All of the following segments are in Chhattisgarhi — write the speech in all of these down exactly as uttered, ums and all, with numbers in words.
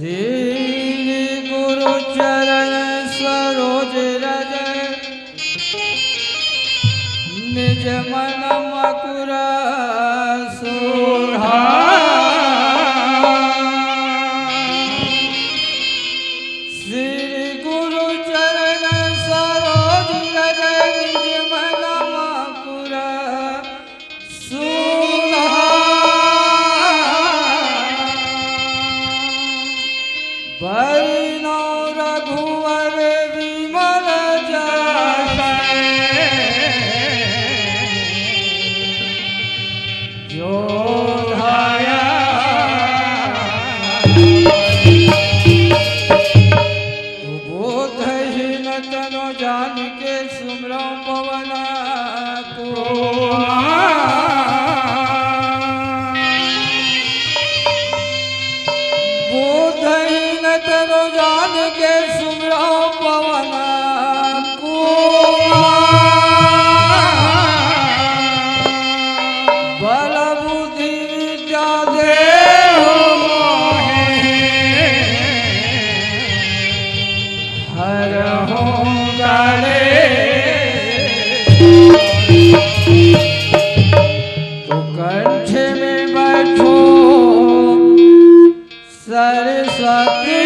श्री गुरु चरण सरोज रज, निज मन मकुर सोहा। श्री गुरु चरण सरोज रज, निज मन मकुर सोहा। बरनउँ रघुवर विमल जस जो धाया। बोधहीन तनु जानिके सुमिरउँ पवन कुमार। बोधहीन तनु जानिके सुमिरउँ पवन कुमार। बल बुद्धि विद्या देहु मोहे, हरहु कलेश। तो कंठ में बैठो सरस्वती,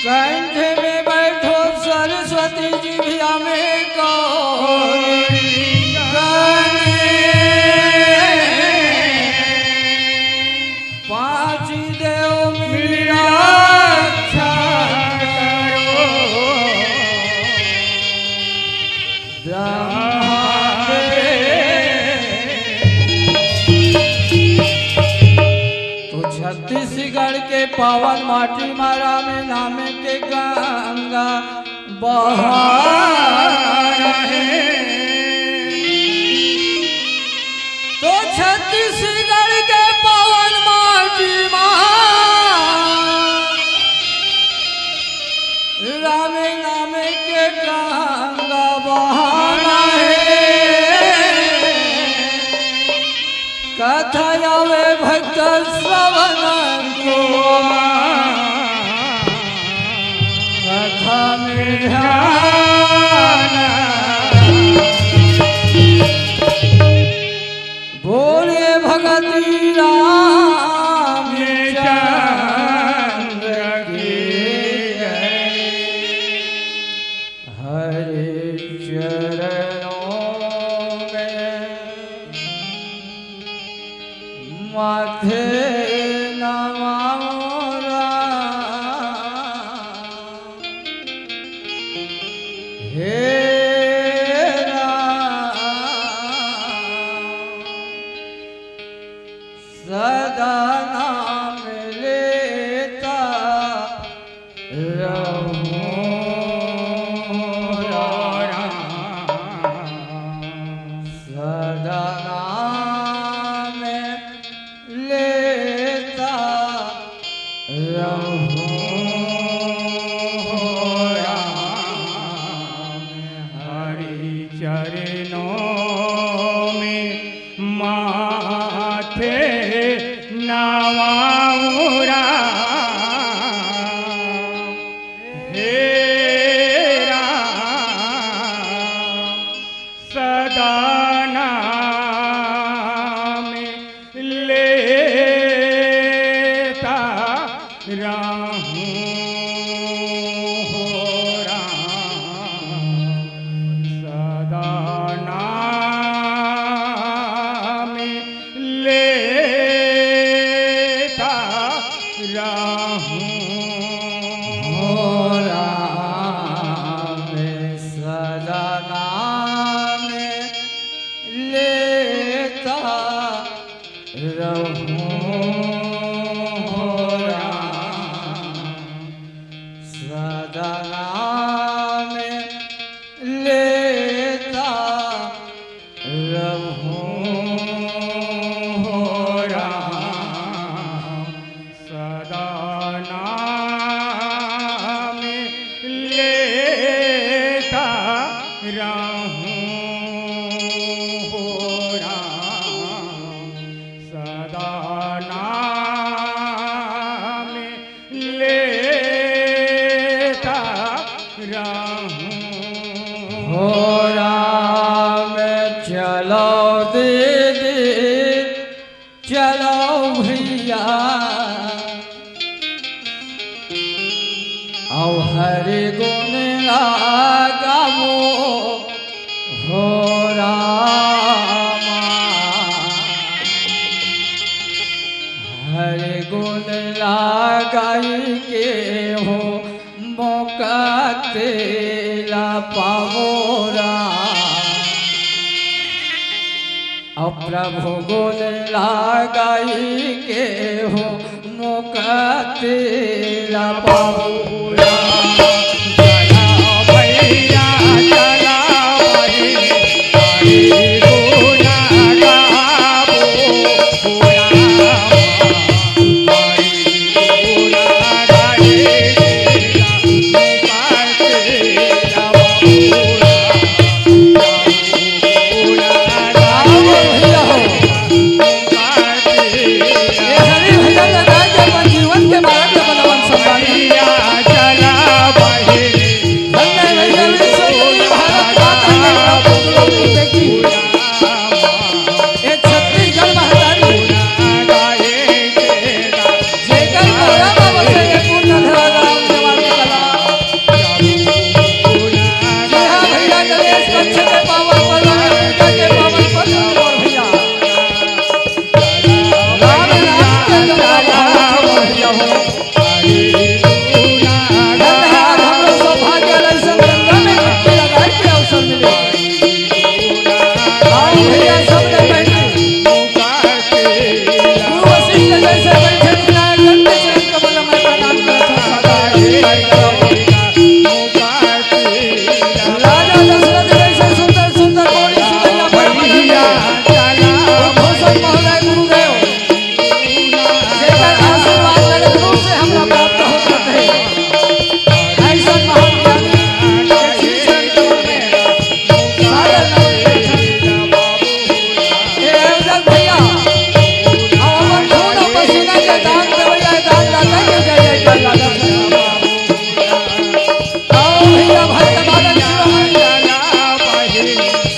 कंठ में बैठो सरस्वती, जिभिया में गौरी गणेश। पाँच देव मिली रक्षा करो। ब्रह्मा तो छत्तीसगढ़ के पावन माटी मा रामे नाम के गंगा बहा रहे। तो छत्तीसगढ़ के पावन माटी मा राम नाम के गंगा बहाना हे। कथा आवे भक्त श्रवण को, कथा में ध्यान। बोले भगति रामचंद्र की जय। हरि चरणों में माथे नवाओ राम। हे राम, सदा नाम लेता रहूं राम, सदा नाम लेता रहूं राम। हरि चरणों में माथे नवाऊं राम। हे राम, सदा नाम लेता रहूं हो राम। सदा नाम लेता रहूं हो राम। सदा नाम लेता रहूं हो राम। सदा नाम लेता रहूं हो राम। सदा नाम लेता रहूं हो राम। नाम लेता रहूं। हो राम चलो दीदी, चलो भैया, अउ हरि गुण गावो हो रामा। हरि गुण गाई के हो मुक्ति ला पावो राम। अउ प्रभु गुण गाई के हो मुक्ति ला पावो राम। चला भैया, चला भैया, हरि गुण गावो राम।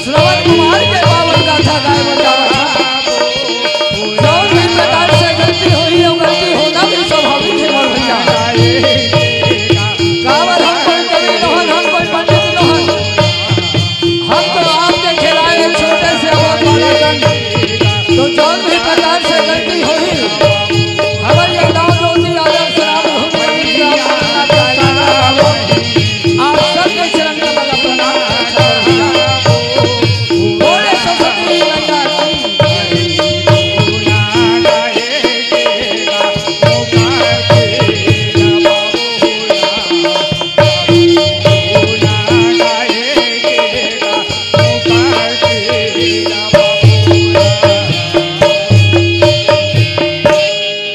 श्रवण कुमार के पावन गाथा गाए बर जावत हन। जौन भी प्रकार से गलती होही, अउ गलती होना भी स्वाभाविक हे मोर भैया। काबर हम कोई कवि नोहन, हम कोई पंडित नोहन, हम तो आपके खिलाए छोटे से अबोध बालकन। तो जौन भी प्रकार से गलती होही, हमर ये गाँव ज्योति आदर्श राम धुन आप सबके चरण कमल प्रणाम। बोले सरस्वती मैया की।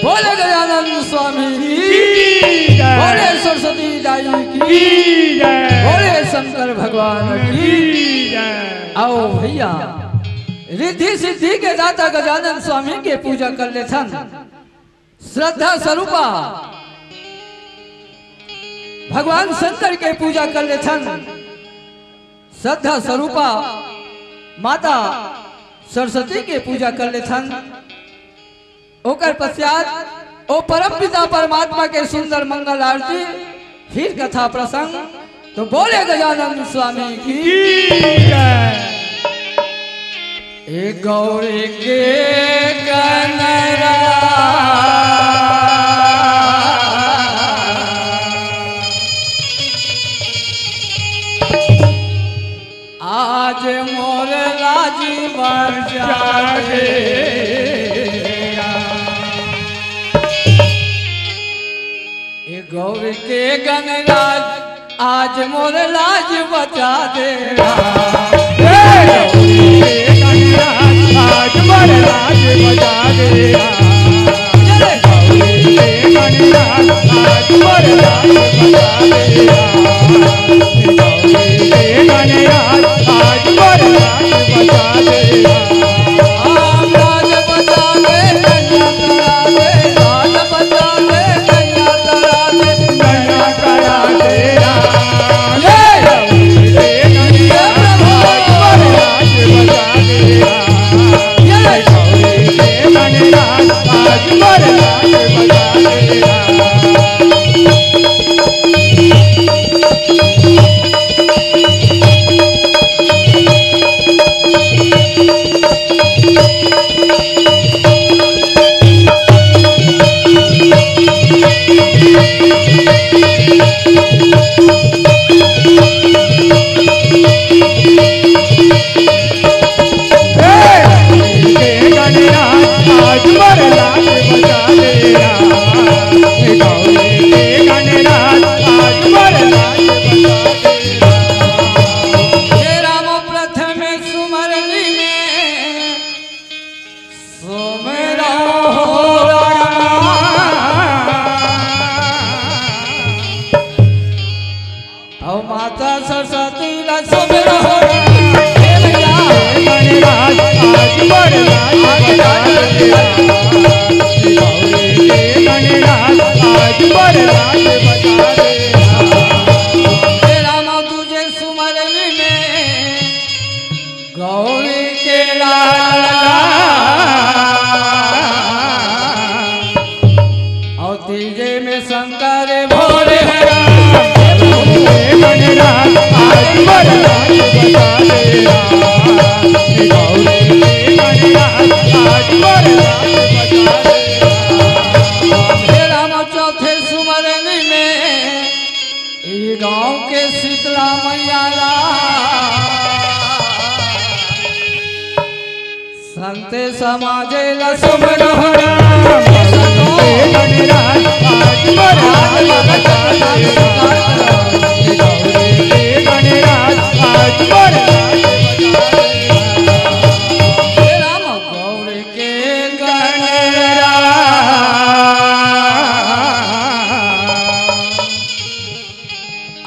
बोले गजानन स्वामी की। की जय। बोले सरस्वती दाई की। की जय। बोले शंकर भगवान की। की जय। आओ भैया, रिद्धि सिद्धि के दाता गजानन स्वामी के पूजा कर लेथन। श्रद्धा स्वरूपा भगवान शंकर के पूजा कर लेथन। श्रद्धा स्वरूपा माता सरस्वती के पूजा कर लेथन। ओकर पश्चात ओ परम पिता परमात्मा के सुंदर मंगल आरती, फिर कथा प्रसंग। तो बोले गजानन स्वामी की। की जय। ए गौरी के गनरा आज मोर लाज बचा दे। ए गौर के गणराज, आज मोर लाज बचा दे। ए गौर के गणराज, आज मोर लाज बचा दे। ए गौर के गणराज, आज मोर लाज बचा दे। ए गौर के गणराज, आज मोर लाज बचा दे। आज लाज बचा दे। आज मोर लाज बचा दे राम, गौरी के गणराज, आज मोर लाज बचा दे राम। हे राम प्रथम सुमरनी में सुमिरहु राम। अउ माता सरस्वती ला सुमिरहु राम। हे भैया। गणराज आज मोर लाज बचा दे राम। गौरी के गणराज आज मोर लाज बचा दे राम। हे राम तुझे सुमरनी में गौरी के लाल। अउ तीजे में शंकर भोले राम। हे गणराज आज मोर लाज बचा दे राम। गौरी के गणराज आज मोर लाज बचा दे राम। हे राम चौथे सुमरनी में ई गांव के शीतला मैया ला संत समाज ला सुमिरहु राम। हे गणराज आज मोर लाज बचा दे राम। हे गणराज आज मोर लाज बचा दे राम। हे राम गौर के गणराज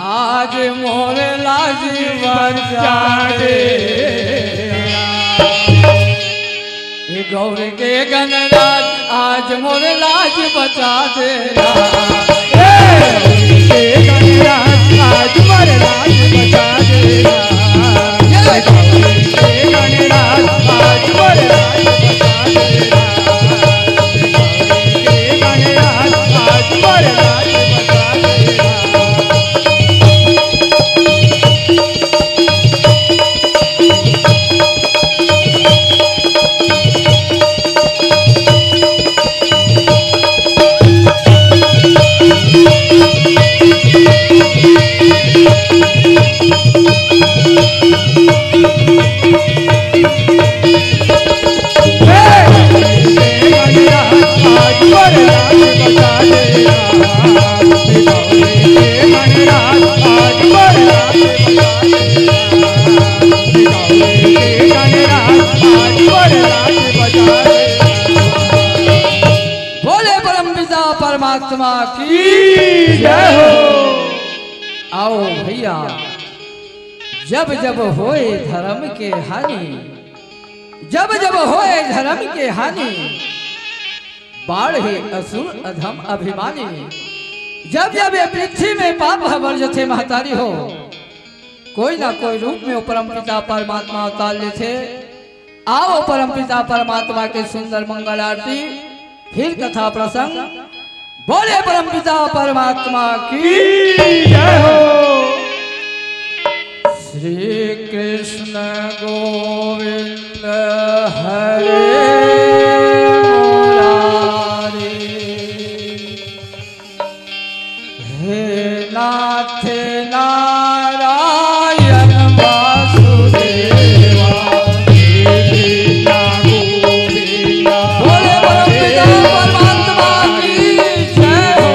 आज मोर लाज बचा दे। हे गौर के गणराज आज मोर लाज बचा दे। हे गौर के गणराज आज मोर लाज बचा दे। हे गौर के गणराज आज मोर लाज बचा दे। बोले परम पिता परमात्मा की जय हो। आओ भैया, जब जब होए धर्म के हानि, जब जब होए धर्म के हानि, बाढ़े असुर अधम अभिमानी। जब जब ये पृथ्वी में पाप ह बरजथे महतारी हो, कोई ना कोई रूप में वो परम पिता परमात्मा अवतार लेथे। आओ परम पिता परमात्मा के सुंदर मंगल आरती, फिर कथा प्रसंग। बोले परम पिता परमात्मा की जय हो। श्री कृष्ण गोविंद हरे मुरारी। हे नाथ नारायण वासुदेवा। बोले परम पिता परमात्मा की जय हो।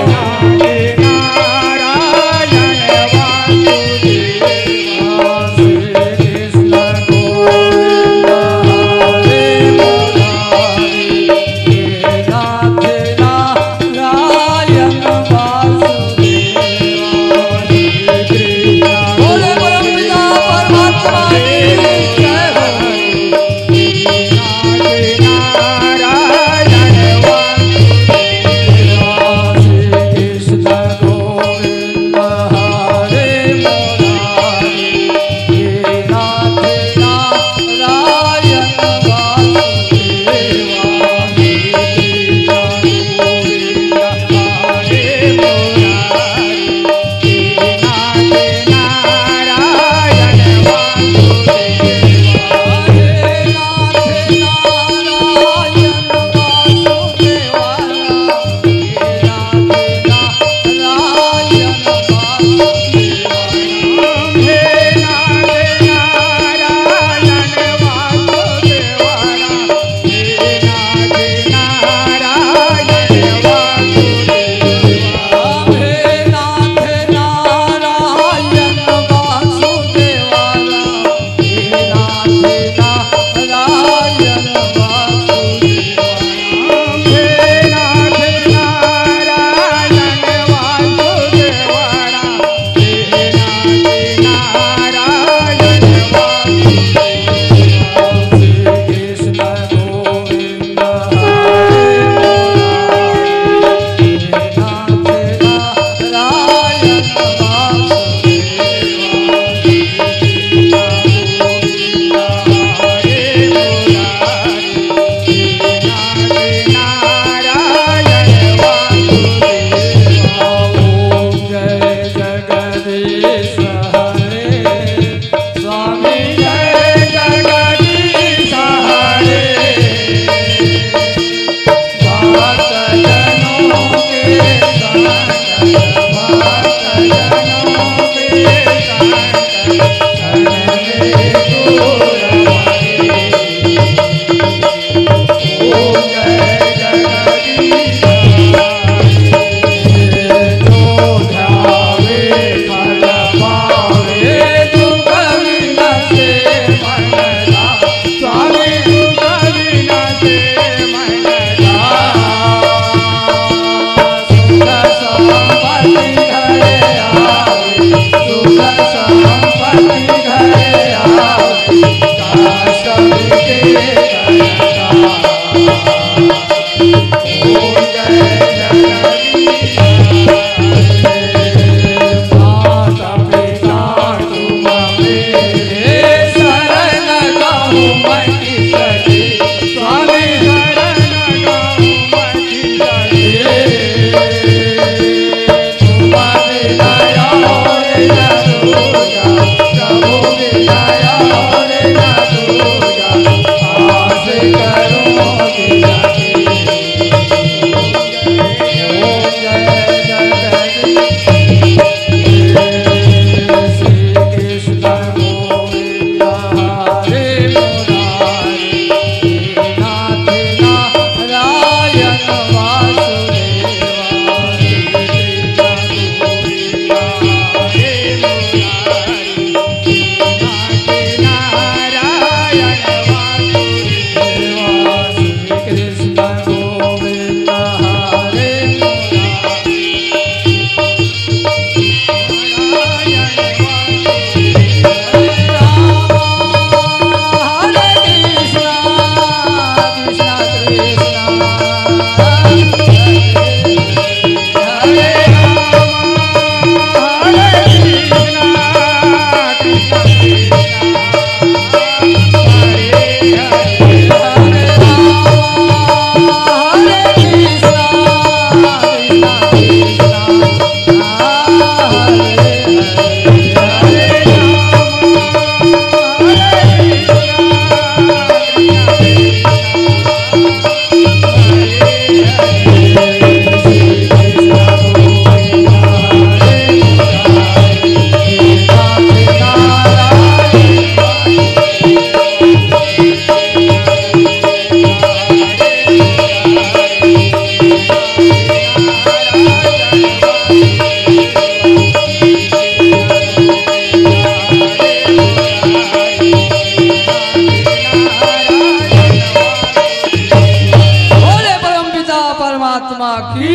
आत्मा की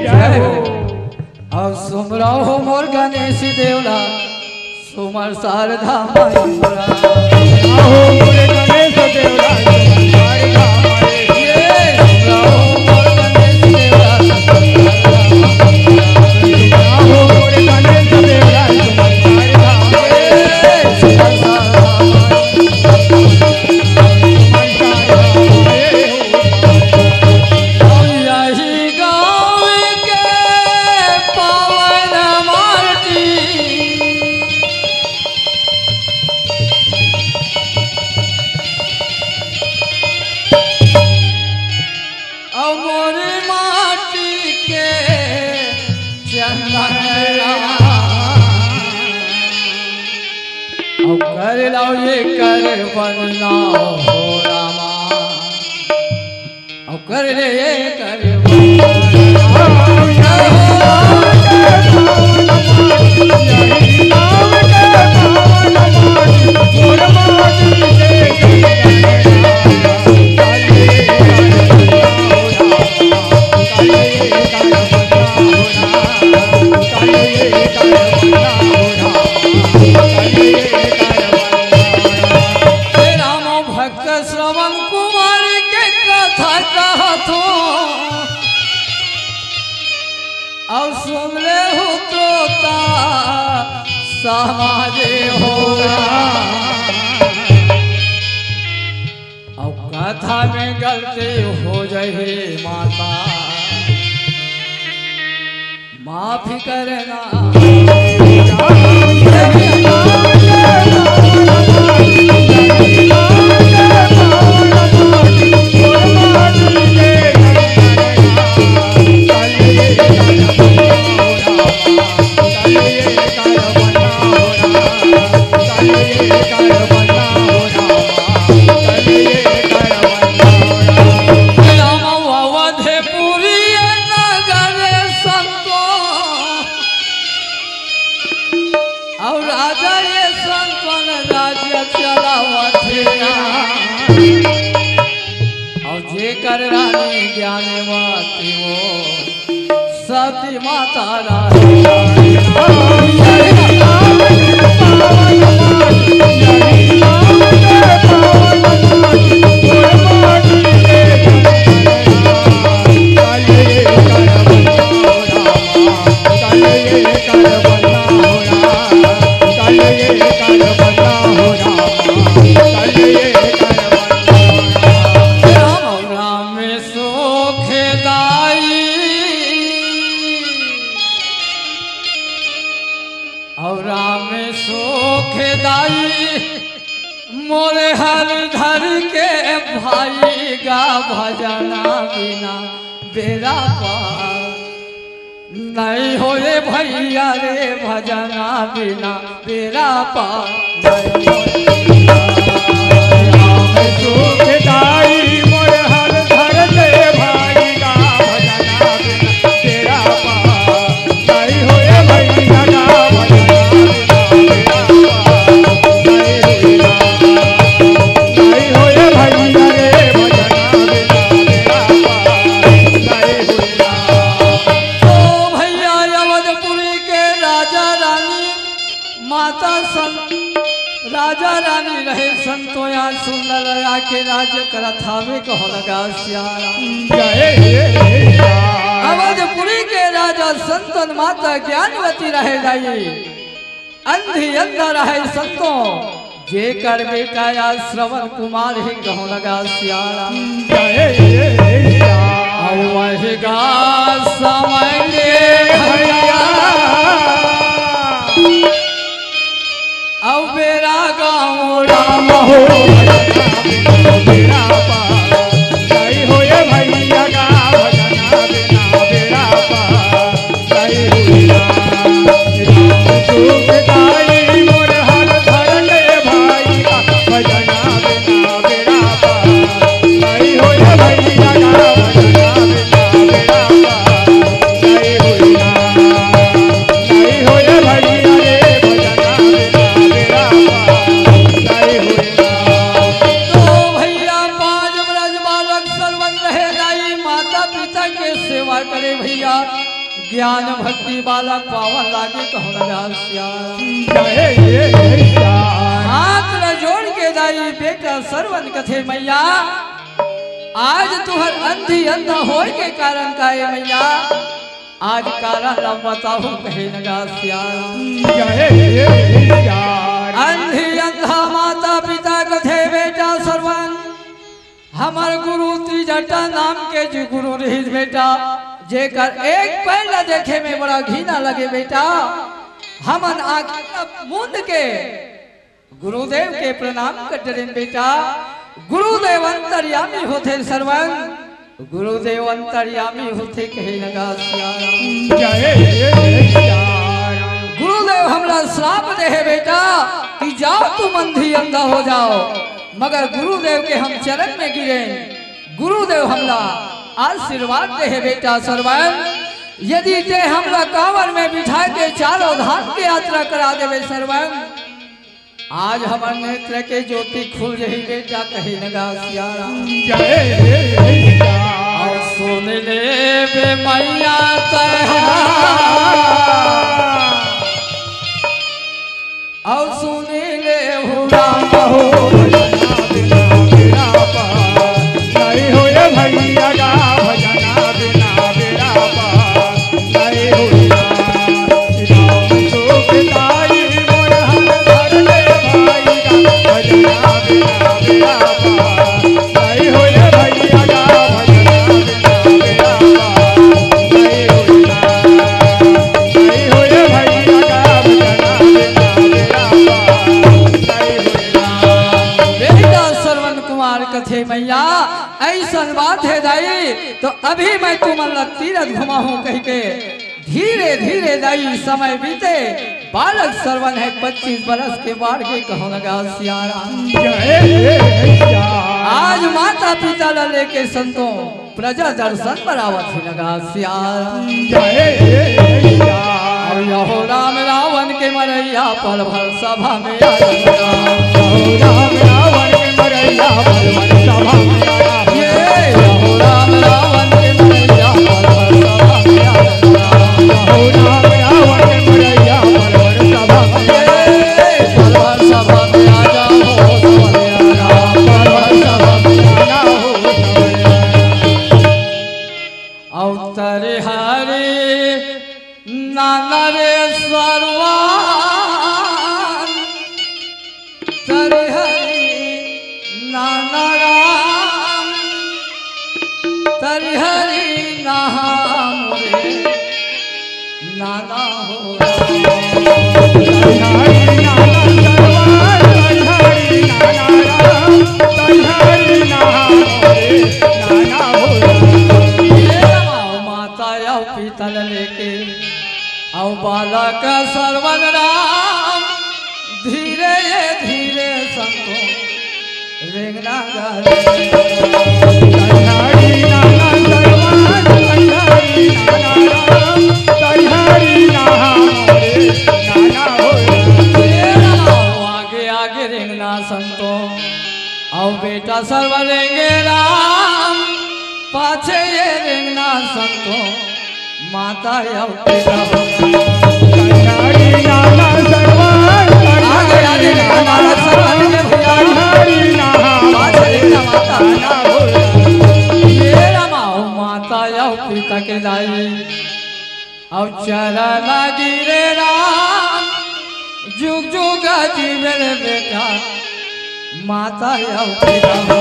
जय हो। अउ सुमरव हो मोर गणेश देव ला, सुमर शारदा माई मोरा। सुमरव हो मोर गणेश देव ला, सुमर शारदा माई। ये सुमरव हो मोर गणेश देव ला, सुमर शारदा माई। सुमरव हो मोर गणेश देव ला, सुमर शारदा माई। ये सुमर शारदा माई। यही गाँव के पावन माटी, अउ मोर माटी के चंदन। अउ कर लव एकर वंदना हो रामा। अउ कर ले एकर वंदना। हे राम भक्त श्रवण कुमार के कथा कहत हो, अउ सुन ले हो तो ता समाजे हो। अउ कथा में गलती हो जाही माता, माफ करना। अवधपुरी नगर संतो, अउ राजा ये संतन राज्य चलावत हे। अउ जेकर रानी ज्ञानवती वो सती माता रानी। राम राम सुखदाई, अउ राम सुखदाई, मोर हर धर के भाई गा भजना बिना बेरा पार। नहीं होए भैया रे भजना बिना बेरा पार नहीं होए। राम सुखदाई मोर हर धर के भाई गा भजना बिना बेरा पार नहीं होए भैया गा भजना बिना बेरा पार नहीं होए। नहीं होए भैया रे भजना बिना बेरा पार नहीं होए। तो भैया अवधपुरी के राजा रानी माता संत राजा रानी रहे संतो या सुंदर लगा के राज्य करत हावे कहो लगा सियारा। जय हे राम। अवधपुरी के राजा संतन माता ज्ञानवती रहे दाई। अंधी अंधा रहे संतो, जेकर बेटा या श्रवण कुमार ही कहूँ लगा सियारा। जय सिया। अउ वही गा समय के भैया। अउ बेरा गाँव राम हो। बेरा पार। जय होए भैया गा भजना बिना बेरा पार। पिता के सेवा करे भैया, ज्ञान भक्ति बालक पावन लागे कहूँ लगा सियाराम। जय जय सियाराम। हाथ ल जोड़ के दाई बेटा सरवन कथे मैया, आज तुहर अंधी अंधा होय के कारण का ए मैया, आज कारण ल बताहू कहे लगा सियाराम। जय जय सियाराम। अंधी अंधा माता पिता कथे बेटा सरवन, हमर गुरु त्रिजटा नाम के जो गुरु रहिस बेटा, जेकर एक पैर ला देखे में बड़ा घिना लगे बेटा। हमन आँखी ला मूंद के गुरुदेव के प्रणाम कर डरेन बेटा। गुरुदेव अंतर्यामी होथे सरवन, गुरुदेव अंतर्यामी होथे कहे लगा सियाराम। जय जय सियाराम। गुरुदेव हमला श्राप दे हे बेटा कि जाओ तुम अंधी अंधा हो जाओ, मगर गुरुदेव के हम चरण में गिरेन, गुरुदेव हमला आशीर्वाद दे हे बेटा सरवन। यदि ते हमला कांवर में बिठा के चारों धाम के यात्रा करा देवे सरवन, आज हमर नेत्र के ज्योति खुल जही बेटा कहे लगा सियाराम। जय हे सियाराम। अउ सुन ले बे मैया तैं अउ सुनी ले हो राम हो। भजना बिना बेड़ा पार। नहीं होए भैया गा भजना बिना बेड़ा पार। नहीं होए राम। राम सुखदाई मोर हर घर ले भाई गा। भजना बिना बेड़ा पार। नहीं होए भैया गा भजना बिना बेड़ा पार। नहीं होए राम। बेटा श्रवण कुमार कथे मैया, ऐसन बात हे दाई, तो अभी मैं तुमन ला तीरथ घुमाहूँ कहिके धीरे धीरे दाई समय बीते। बालक श्रवण हे पच्चीस बरस के बाढ़ के कहूँ लगा सियाराम। आज माता पिता ला लेके संतों प्रजा दर्शन बर आवत हे लगा सियाराम। जय सिया। अउ यहो राम रावण के मरैया पल भर सभा में आ लगा। यहो राम रावण के मरैया पल भर सभा में आ लगा। ये यहो राम रावण के मरैया पल भर सभा में आ लगा। यहो राम रावण के मरैया पल भर सभा में आ लगा। ये पल भर सभा में आ जाओ सवैया राम, पल भर सभा में आ जाओ सवैया। अउ तरिहरी नाना रे सरवान, तरिहरी नाना राम, तरिहरी नाम रे नाना हो। तरिहरी नाना सरवान, तरिहरी नाना राम, तरिहरी नाम रे नाना हो। ये राम माता अउ पिता ल लेके अउ बालक सरवन राम धीरे धीरे संतो रेंगना गाए। तरिहरी नाना सरवन, तरिहरी नाना राम, तरिहरी नाना रे नाना हो। ये राम आगे आगे रेंगना संतो अउ बेटा सरवन रेंगे राम, पाछे ये रेंगना संतो माता अउ पिता हो। तरिहरी नाना सरवन, आगे, आगे, तरिहरी नाना सरवन, भैया। तरिहरी नाना पाछे रेंगना माता। नाना हो। ये राम अउ माता अउ पिता के दाई। अउ चरण गिरे राम, जुग जुग जीवे रे बेटा, माता अउ पिता हो।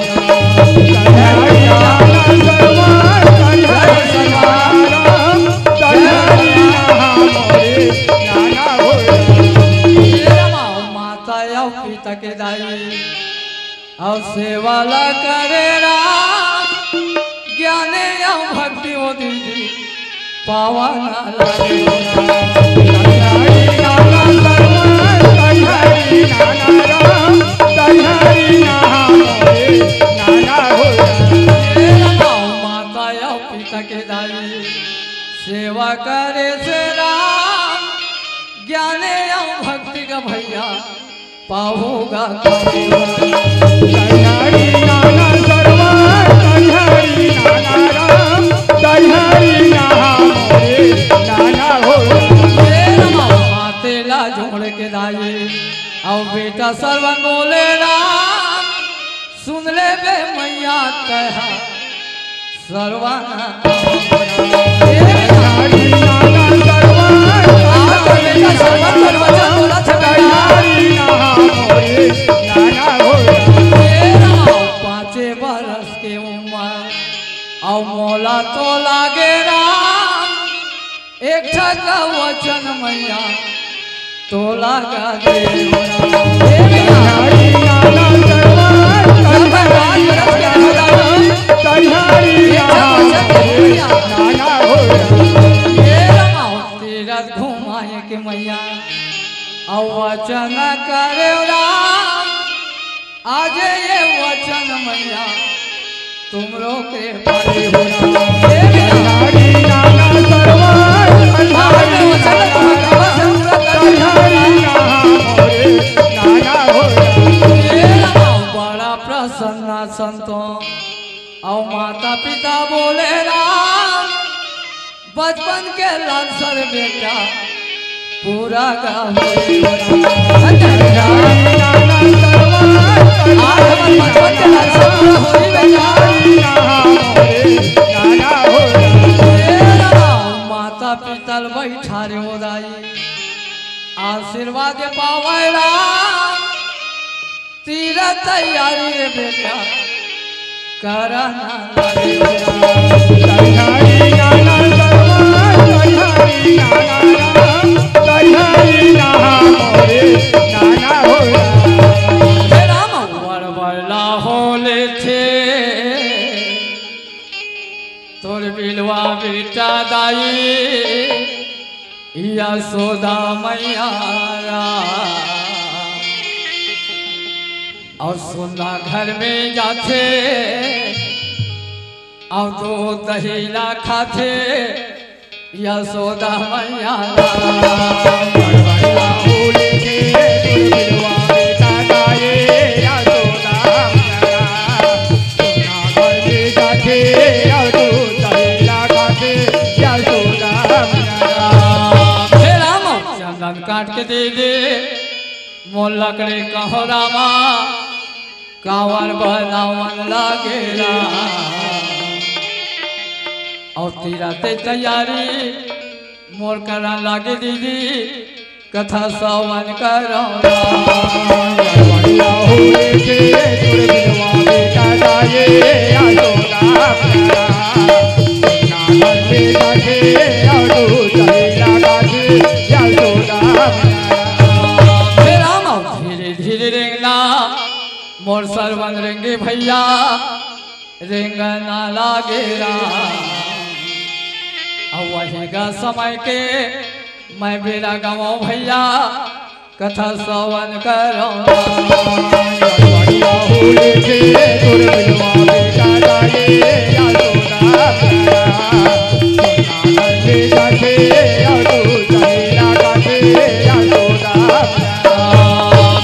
तरिहरी नाना सरवन, तरिहरी नाना राम, तरिहरी नाना मोरे नाना हो। ये राम माता अउ पिता के दाई। अउ सेवा ला करे राम, ज्ञाने अउ भक्ति ओ दीदी, पावन लागे। तरिहरी नाना सरवन, तरिहरी नाना राम, तरिहरी नाना मोरे नाना हो। ये राम माता अउ पिता के दाई, सेवा करे से राम, ज्ञाने अउ भक्ति का भैया पाहूँगा। तरिहरी नाना सरवन, तरिहरी नाना बेटा सरवन बोले राम, सुन ले बे मैया तैहा सरवन। पाँचे बरस के उम्र अउ मोला तो लागे राम, एक ठा का वचन मैया तोला गा दे। तीरथ घुमाए के मैया अउ वचन करे राम, आज ये वचन मैया तुमरो के परे हो राम। हे राम। आज ये वचन तुम्हारा पूरा कर दिया। हे राम, बड़ा प्रसन्न संतो अउ माता पिता बोले राम, बचपन के लालसा बेटा पूरा का होई। आज हमर बचपन के लालसा पूरा होई बेटा। हे राम, माता पिता ल बैठा रे हो दाई, आशीर्वाद पावे राम। तीरथ तैयारी रे बेटा, करना लगे। हे राम, वर बरला हो लेथे, तोर बिलवा बेटा दाई, यशोदा मैया राम। अउ सुना घर में जाथे, अउ दूध दही ला खाथे, यशोदा मैया राम। हे राम, चंदन काट के दे दे, मोर लकड़ी कहो रामा, कांवर बनावन लागे राम। अउ तीरथ तैयारी मोर करा लागे दीदी, कथा श्रवण करो राम। हे राम, धीरे धीरे रेंगना, मोर सरवन रेंगे भैया, रेंगना लागे राम। अउ वही गा समय के मैं बेरा गवाऊं भैया, कथा श्रवण करो।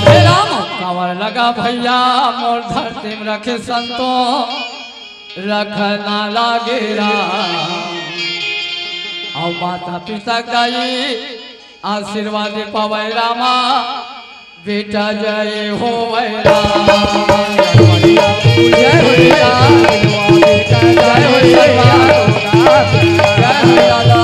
हे राम, कांवर लगा भैया, मोर धरती में रखे संतो, रखना लागे राम। अउ माता पिता दाई आशीर्वाद पावे रामा, बेटा जय होवे राम। जय हो बेटा। जय हो सरवा। जय हो लाला।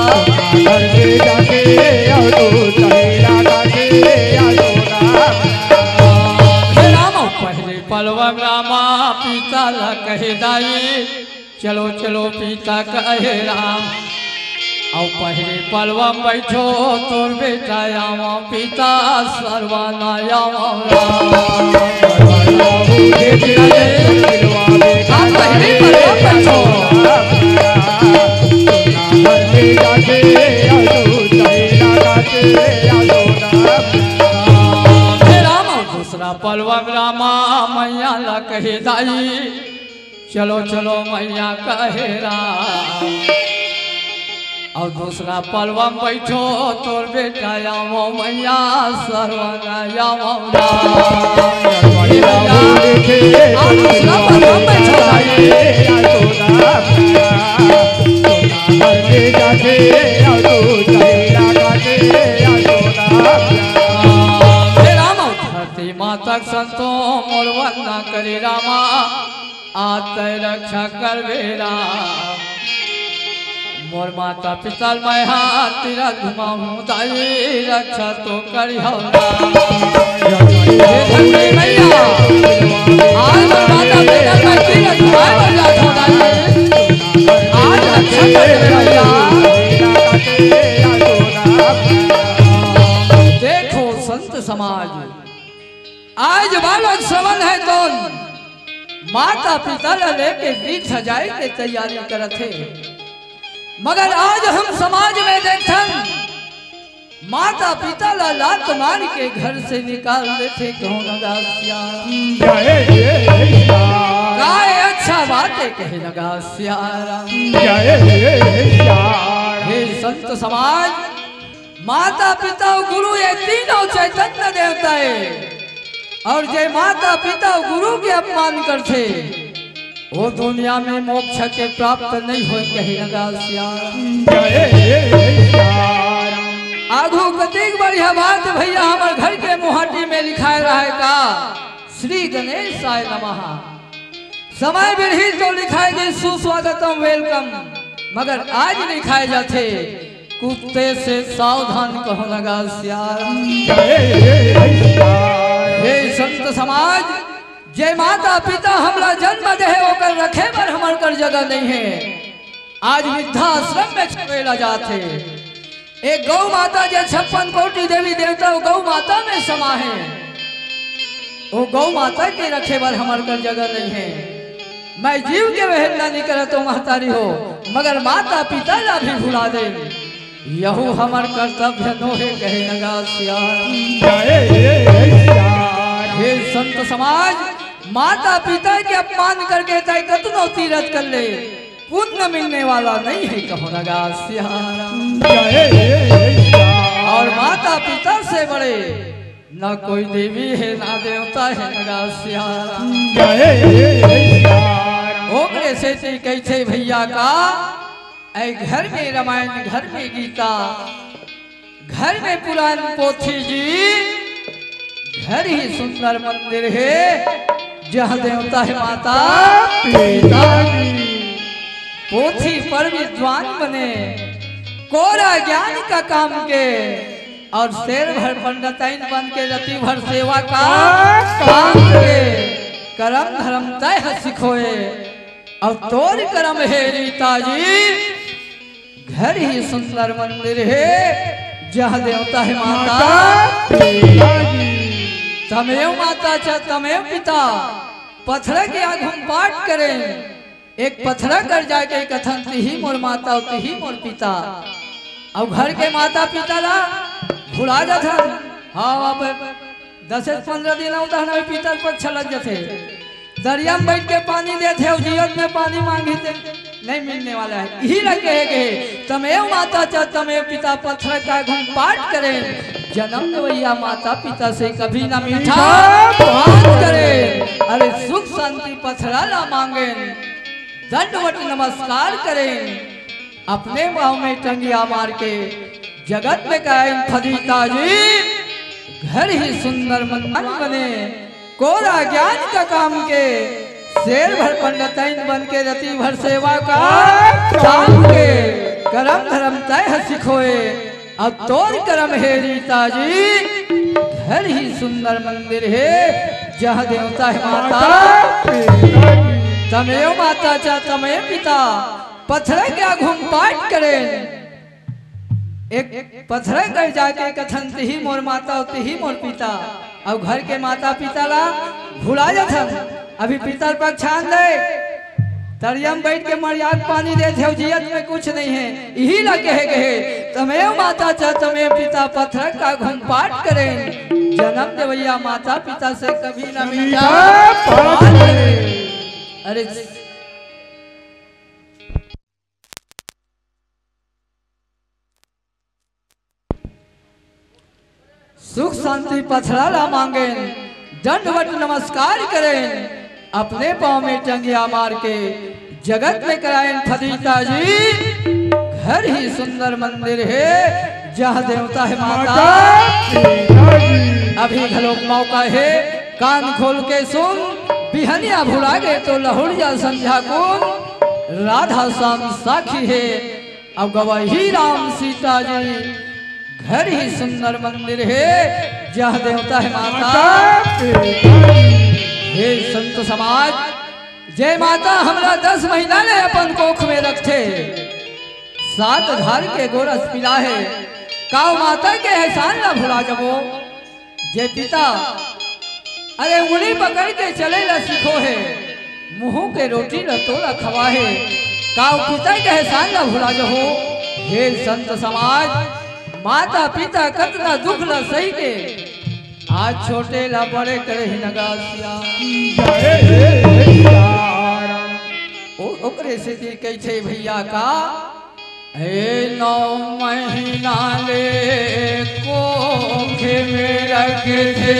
हे राम, पहले पलवा रामा पिता ला कहे दाई, चलो चलो पिता कहे राम। अउ पहले पलवा बैठो तोर बेटा आवा, पिता सरवाना आवा राम। हाँ, पहले पलवा बैठो। हे राम, दूसरा पलवा रामा मैया ला कहे दाई, चलो चलो मैया कहे राम। अउ दूसरा पलवा में बैठो तोर बेटा आवो मैया, सरवन आवो राम। हे भैया, अउ दूसरा पलवा में बैठो भाई। हे राम, धरती ना करे रामा, आज तै रक्षा करबे राम। मोर माता पिता ल मैं हा तीरथ घुमाहूँ दाई, रक्षा तो करिहौ ना। हे धरती मैया, आज मोर माता पिता ल मैं तीरथ घुमाए बर जात हौं दाई। आज रक्षा करबे मैया। देखो संत समाज, आज बालक श्रवण हे तोन माता पिता ला लेके दीक्षा जाए के तैयारी करत हे, मगर आज हम समाज में देखथन माता पिता ला लात मार के घर से निकाल देथे। कहो नगा सियाराम। जय जय सियाराम। काय अच्छा बात हे कहे नगा सियाराम। जय जय सियाराम। हे संत समाज, माता पिता अउ गुरु ये तीनों चैतन्य देवता हे, अउ जे माता पिता अउ गुरु के अपमान करथे, वो दुनिया में मोक्ष के प्राप्त नहीं होय, कहे नगा सियाराम। जय सियाराम। आघू कतेक बढ़िया बात भैया, हमर घर के मुहाटी में लिखाए रहे का, श्री गणेशाय नमः। समय बिरही तो लिखाए गे सुस्वागतम, welcome, मगर आज लिखाए जाथे कुत्ते से सावधान, कहो नगा सियाराम। जय सियाराम। हे संत समाज, जे माता पिता हमला जन्म दे हे, ओकर रखे बर हमर कर जगह नहीं हे। आज वृद्धाश्रम में छोड़े ला जाथे। एक गौ माता जे छप्पन कोटि देवी देवता, वो गौ माता में समा हे। वो गौ माता के रखे बर हमर कर जगह नहीं हे। मैं जीव के वहेलना नहीं करत हौं महतारी हो, मगर माता पिता ला भी भुला दे, यहू हमर कर्तव्य नो हे, कहे नगा सियाराम। जय सियाराम। हे संत समाज, माता पिता के अपमान करके तै कतनो तीरथ कर ले, पुण्य मिलने वाला नहीं हे, कहो नगा सियाराम। जय सियाराम। अउ माता पिता से बड़े ना कोई देवी हे, ना देवता हे, नगा सियाराम। जय सियाराम। ओकरे सेती कहिथे भैया का, ऐ घर में रामायण, घर में गीता, घर में पुरान पोथी जी, घर ही सुंदर मंदिर हे, जहाँ देवता हे माता पिता जी। पोथी पढ़ विद्वान बने, कोरा ज्ञान का काम के, अउ शेर भर पंडिताइन बन के रति भर सेवा का काम के। करम धरम तैं ह सिखोए, अउ तोर करम हे रीता जी, घर ही सुंदर मंदिर हे, जहाँ देवता हे माता। माता पिता जी। तमेव माता च तमेव पिता, पथरा के आघू म पाठ करेन। एक पथरा कर जाके कथन, तिही मोर माता अउ तिही मोर पिता। अउ घर के माता पिता ला भुला जाथन। हाँ, अब दस से पंद्रह दिन अउ तहन पितर पक्ष लग जाथे। दरिया में बैठ के पानी देथे अउ जियत में पानी मांगी ते नहीं मिलने वाला हे। इही ला कहे गे, तमेव माता च तमेव पिता, पथरा के आघू म पाठ करेन। जनम देवइया माता पिता से कभी ना मीठा बात करेन। अरे सुख शांति पथरा ला मांगेन, दंडवत नमस्कार करेन। अपने पाँव में टंगिया मार के जगत में कराएन फदीता जी। घर ही सुंदर मंदिर बने, कोरा ज्ञान का काम के, शेर भर पंडिताइन बन के रति भर सेवा का काम के। करम धरम तैं ह सिखोए, अउ तोर करम हे रीता जी, घर ही सुंदर मंदिर हे, जहाँ देवता हे माता। तमेव माता च तमेव पिता, पथरा के आघू म पाठ करेन। एक पथरा कर जाके कथन, तिही मोर माता अउ तिही मोर पिता, अउ घर के माता पिता ला भुला जाथन। अभी पितर पक्ष आन दे, तरिया म बैठ के मरियात पानी देथे अउ जियत में कुछ नहीं हे। इही ला कहे गे, तमेव माता च तमेव पिता, पथरा के आघू म पाठ करेन। जनम देवइया माता पिता से कभी ना मीठा बात करेन। अरे सुख शांति पथरा ला मांगेन, दंडवत नमस्कार करेन, अपने पाँव में टंगिया मार के जगत में कराएन फदीता जी। घर ही सुंदर मंदिर हे, जहाँ देवता हे माता। अभी घलोक मौका हे, कान खोल के सुन। बिहनिया भुला गे तो लहुरिया संझा कुन, राधा श्याम साखी हे, अब गवही राम सीता जी, घर ही सुंदर मंदिर हे, जहाँ देवता हे माता। माता। हे संत समाज, जे माता हमला दस महीना ले अपन कोख में रखथे, सात धार के गोरस पिलाहे, का ओ माता के एहसान ला भुला जबो? जे पिता, अरे, उंगली पकड़ के चले ला सिखो हे, मुंह के रोटी ला तोला खवा हे, का ओ पिता के एहसान ला भुला जहो? हे संत समाज, माता पिता कतना दुख ला सही के, आज छोटे ला बड़े करे ही नगासिया। जय हे सिया राम। ओ, ओकरे सेती कहिथे भैया का, हे नौ महीना ले कोख में रखथे,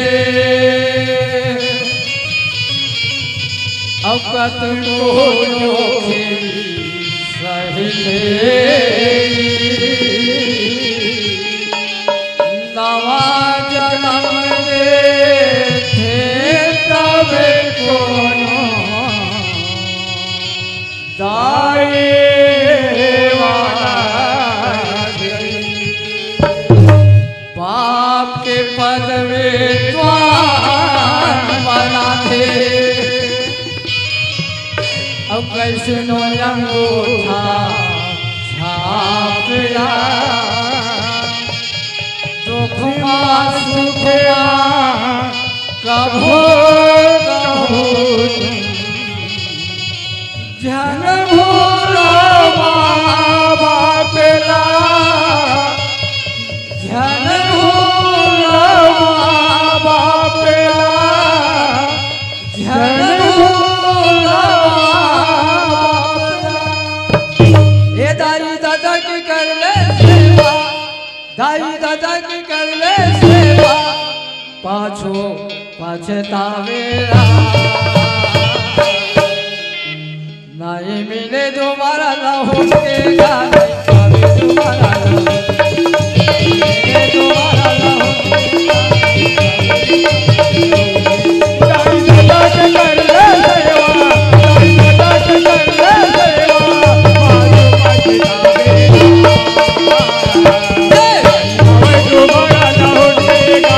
अब कतको जोखिम सहिथे। नवा जनम देथे तब कोनो दाई वाला पाप के पदवी त्वान बनाथे। अब कइसनो अंगूठा छाप ला, दुख मा सुख मा कभो कभो झन भूला माँ बाप ला, झन भूला माँ बाप ला, झन भूला माँ बाप ला। ए दाई ददा के कर ले सेवा, दाई ददा के कर ले सेवा, पाछो पछतावेला। नहीं मिले दोबारा लहुटेगा, नहीं पावे दोबारा लहुटेगा, नहीं मिले दोबारा लहुटेगा। दाई ददा के कर ले सेवा, दाई ददा के कर ले सेवा, पाछो पछतावेला।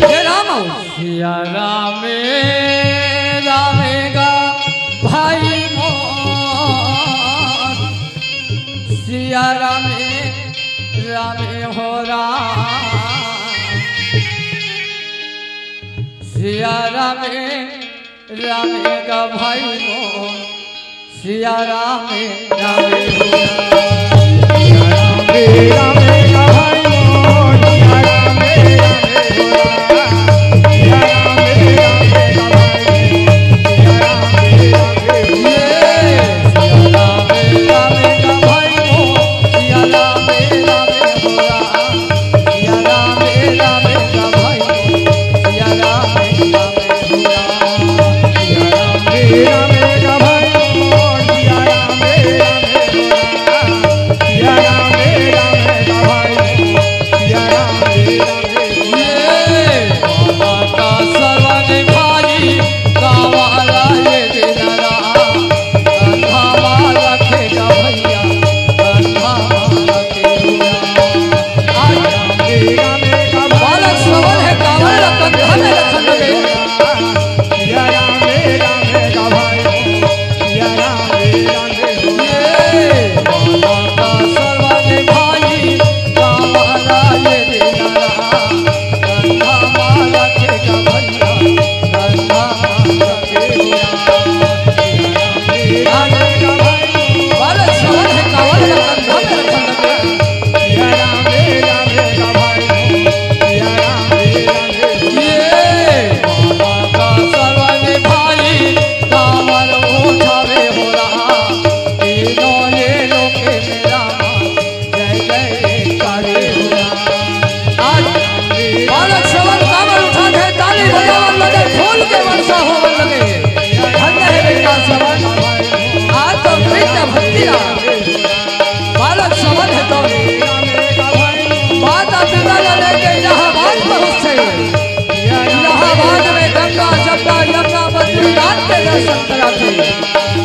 हे राम, सिया राम, राम गा भाई मोर, सिया राम, राम हो राम, सिया राम, राम गा भाई मोर, सिया राम, राम हो राम। सिया राम, राम गा भाई मोर, सिया राम, राम हो राम। सिया राम, राम गा भाई मोर, सिया राम, राम हो राम। सिया राम, राम गा भाई मोर, सिया राम, राम हो राम। सिया राम, राम गा भाई मोर, सिया राम, राम बालक श्रवण हे कावड़ ला कंधा में रखन लगे। बालक श्रवण हे कावड़ ला कंधा में इलाहाबाद में गंगा, जमुना, यमुना, बद्रीनाथ के दर्शन कराथे।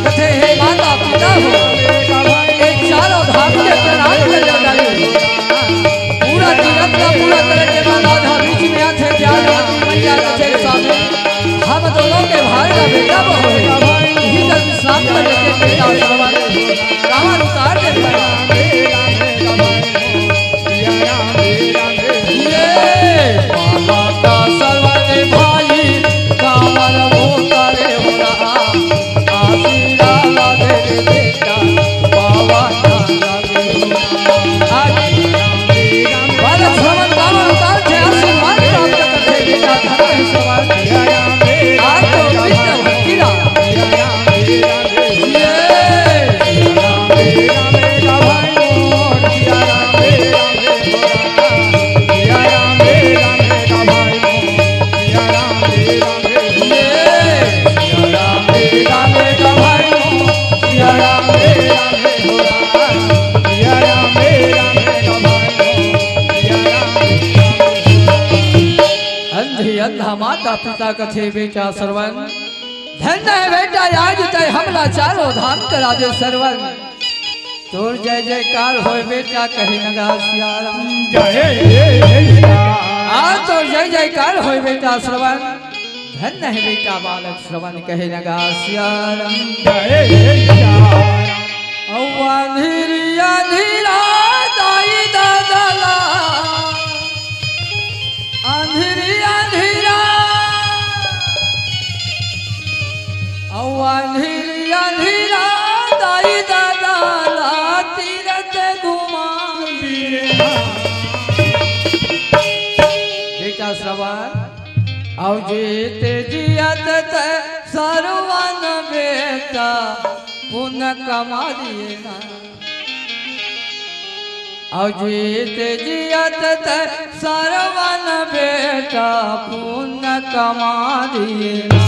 कथे, हे माता पिता हो, ये चारों धाम के प्रणाम करे जात हे। पूरा तीरथ का पूरा करे के बाद आधा बीच में आथे, प्यार वाली मैया कथे, स्वामी, हम दोनों के भाई का बेटा बहु है, यही कर विश्राम कर लेते बेटा श्रवण, कांवर उतार दे बेटा। ये बाबा का श्रवण भाई, कांवर उतारे हो रहा, आशीर्वाद दे बेटा, बाबा का श्रवण बाबा उतार के आशीर्वाद प्राप्त करते बेटा, धन है सवार। आज तो कृष्ण भक्ति रहा। ये अंधी अंधा माता पिता कथे बेटा श्रवण, धन्य है बेटा आज तय हमला चारों धाम करा दे श्रवण। तोर जय जयकार होय बेटा कहे नगा सियाराम। जय हे सिया। आ तोर जय जयकार होय बेटा श्रवण। धन्य है बेटा बालक श्रवण कहे नगा सियाराम। जय हे सिया। औ आंधिरिया धीरा दाई दादा ला। आंधिरिया धीरा। औ आंधिरिया धीरा दाई दादा ला तीरथ घुमा दिए। बेटा श्रवण, औ जीत जियत ते सरवन बेटा पुन कमा दिए ना। औ जीत जियत ते सरवन बेटा पुन कमा दिए ना।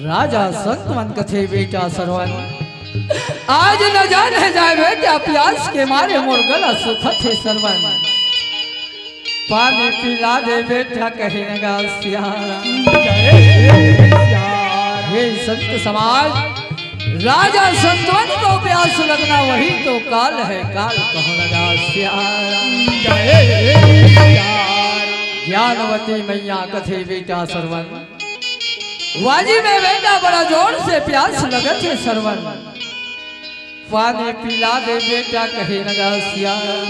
राजा संत मन कथे बेटा सरवन, आज न जाने जाए बेटा प्यास के मारे मोर गला सुखत हे सरवन। पानी पिला दे बेटा कहे नगा सियारा। हे संत समाज, राजा संतवन को प्यास लगना, वही तो काल है, काल कहो लगा श्याम। ज्ञानवती मैया कथे बेटा सरवन, वाजी में बेटा बड़ा जोर से प्यास लगत हे सरवन, पानी पिला दे बेटा कहे लगा श्याम।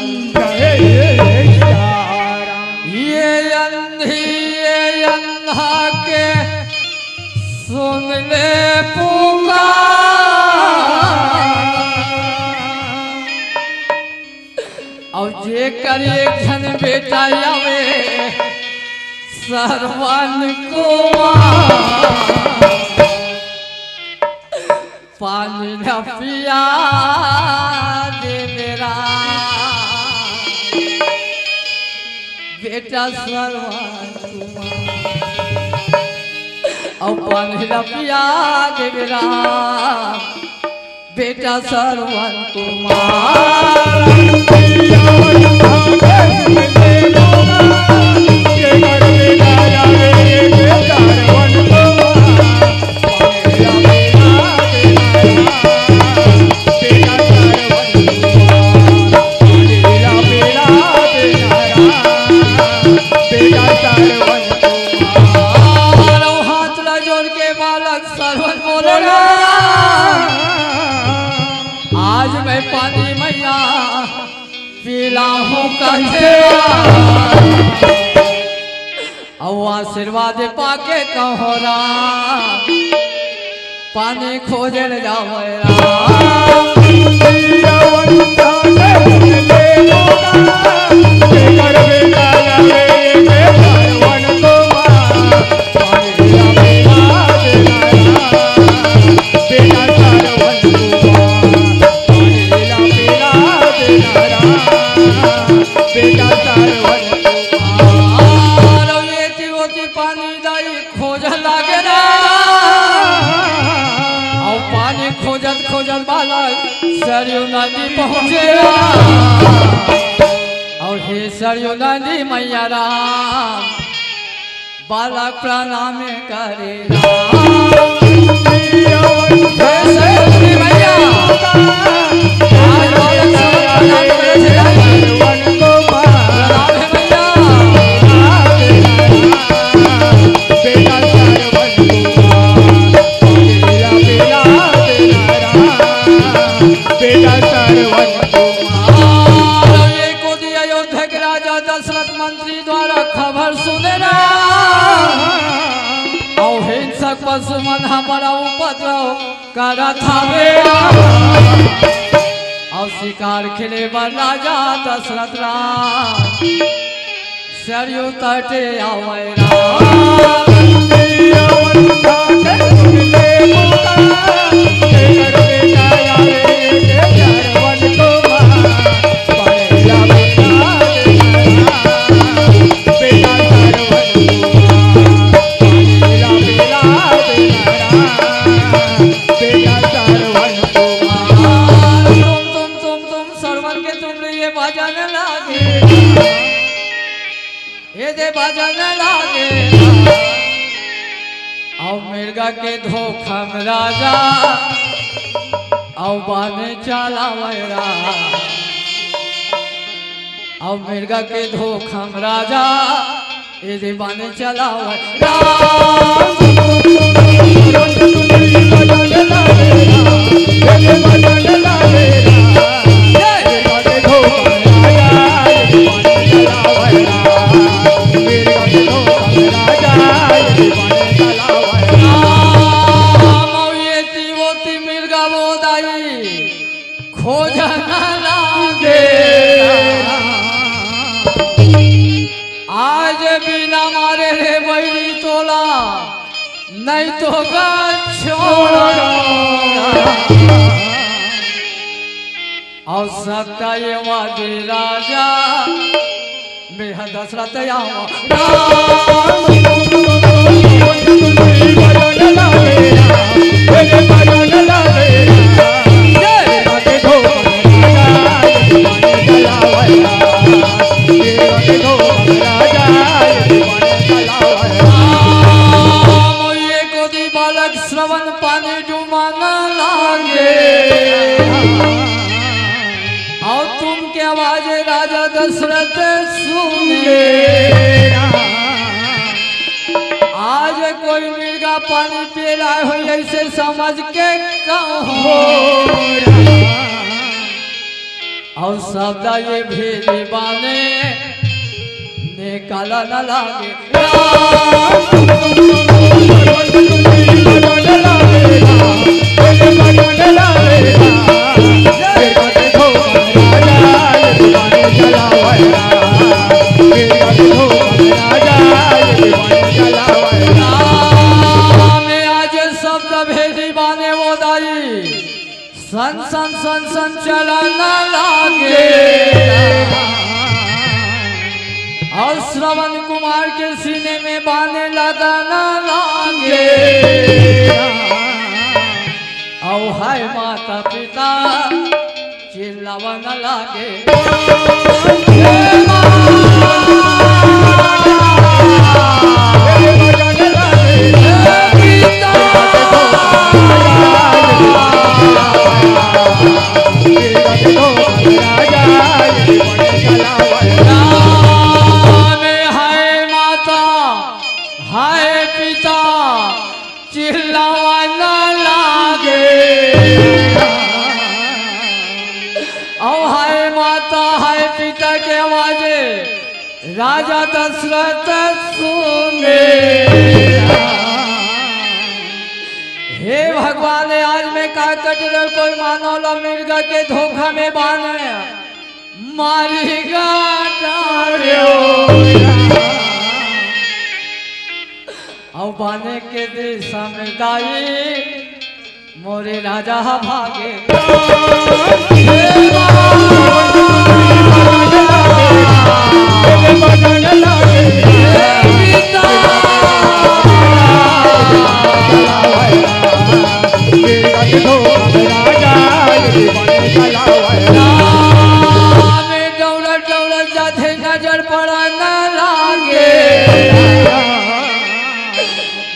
ये अंधी ये अंधा के सुन ले पुकार। अउ जेकर एक झन बेटा आवे सरवन कुमार, पानी न पिया दे मेरा बेटा सरवन कुमार। अउ पानी न पिया दे मेरा बेटा सरवन कुमार। सरवन कुमार। अउ हाथ ला जोड़ के बालक सरवन बोले ना, आज मैं पानी मैया पिलाहूं कथे। अउ आशीर्वाद पाके कहों राम, पानी खोजे ले जावे राम। पानी दाई खोजत लागे रे, अउ पानी खोजत खोजत बालक सरयू नदी पहुँचे रे। अउ हे सरयू नदी मैया राम, बालक प्रणाम करे राम। हे सरयू नदी मैया, आज बालक सब प्रणाम करे छे। प्रणाम हे मैया। बेटा सरवन कुमार, बेटा सरवन कुमार। अउ ये कोती अयोध्या के राजा दशरथ मंत्री द्वारा खबर सुने ना, अउ हिंसक पशु मन ह बड़ा उपद्रव करत हवे। अउ शिकार खेले बर राजा दशरथ राम सरयू तटे आवै राम। तुम, तुम, तुम, तुम, सरवन के तुम रे ये भजन लागे। ये दे भजन लागे। अउ मिर्गा के धोखा में राजा, अउ बाने चलावे राम। अउ मिर्गा के धोखा में राजा, ए दे बाने चलावे राम। राम, ये तीवो ती मिर्गा वो दाई। खोजन लागे। आज बिना मारे रे बैरी तोला, नहीं तो गा छोड़ा। अउ सत्य ये वादी राजा, मैं ह दशरथ आवा। राम ये कोती बालक श्रवण पानी डुमाना लागे। के आवाज राजा दशरथ सुने। आज कोई मिर्गा पानी पिए ला आए हो, ऐसे समझ के कहो। अउ शब्द ये भेदी बाने निकाला न लागे। आज शब्द भेदी बाने वो दाई। सन सन सन सन चलन लागे। अउ श्रवण कुमार के सीने में बाने लगन लागे। अउ हाय माता पिता चिल्लावन लागे। राजा दशरथ सुने। हे भगवान, आज मैं का कटल कोई मानव ला मिर्गा के धोखा में बाने मारी गा डार्यो। अउ बाने के दिशा में दाई मोरे राजा ह भागे।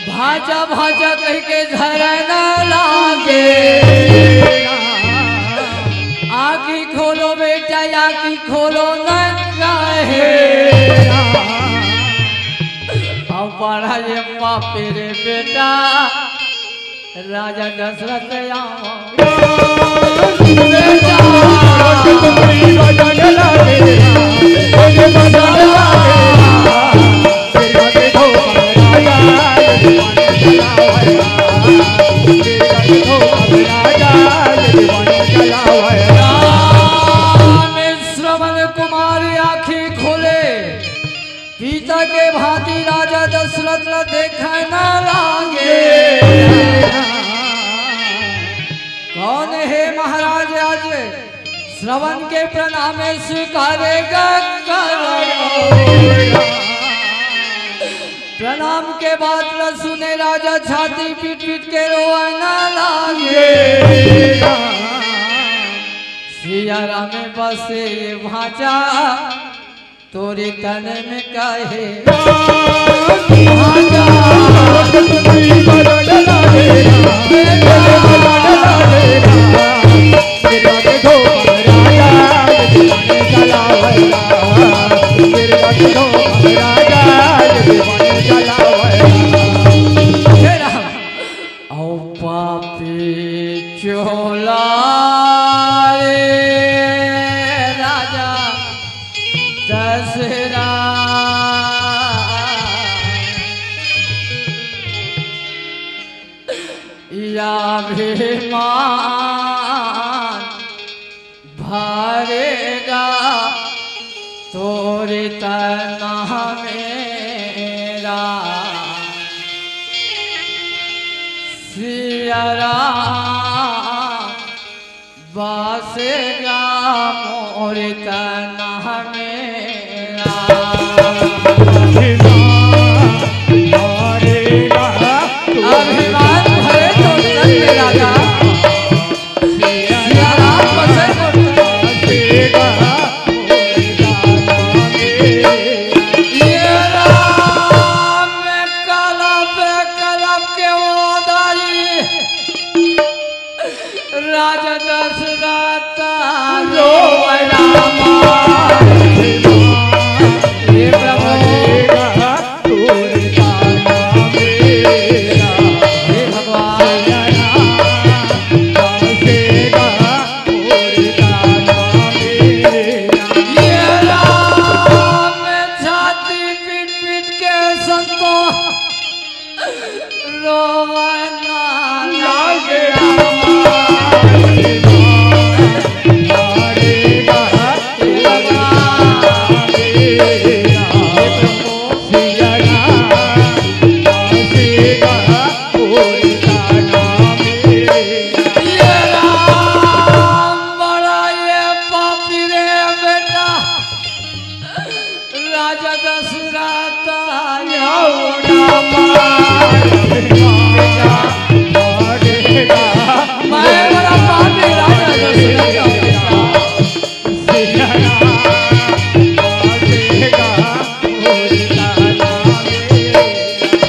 भाजा भाजा कहिके झरना लागे। आँखी खोलो बेटा, आँखी खोलो न काहे। अब बड़ा ये पापी रे बेटा, राजा दशरथ आवा। श्रवण कुमार आँखी खोले, पिता के भांति राजा दशरथ ला देखना लागे। कौन हे महाराज आज श्रवण के प्रणाम स्वीकारेगा करो। प्रणाम के बात ला सुने राजा छाती पीट पीट के रोवना लागे। सिया राम बसे ये भांचा तोरे तन में काहे। हे राम। औ पापी चोला रे राजा दशरथ, या अभिमान भरेगा तोरे तन मेरा। सिया राम बसेगा मोरे तन मेरा। अभिमान भरे तो तन राजा। सिया राम बसे मोरे तन। ये राम कलप कलप के वो दाई। राजा दशरथ रोवै राम। दशरथ, आओ ना मार। मैं बड़ा पापी राजा दशरथ।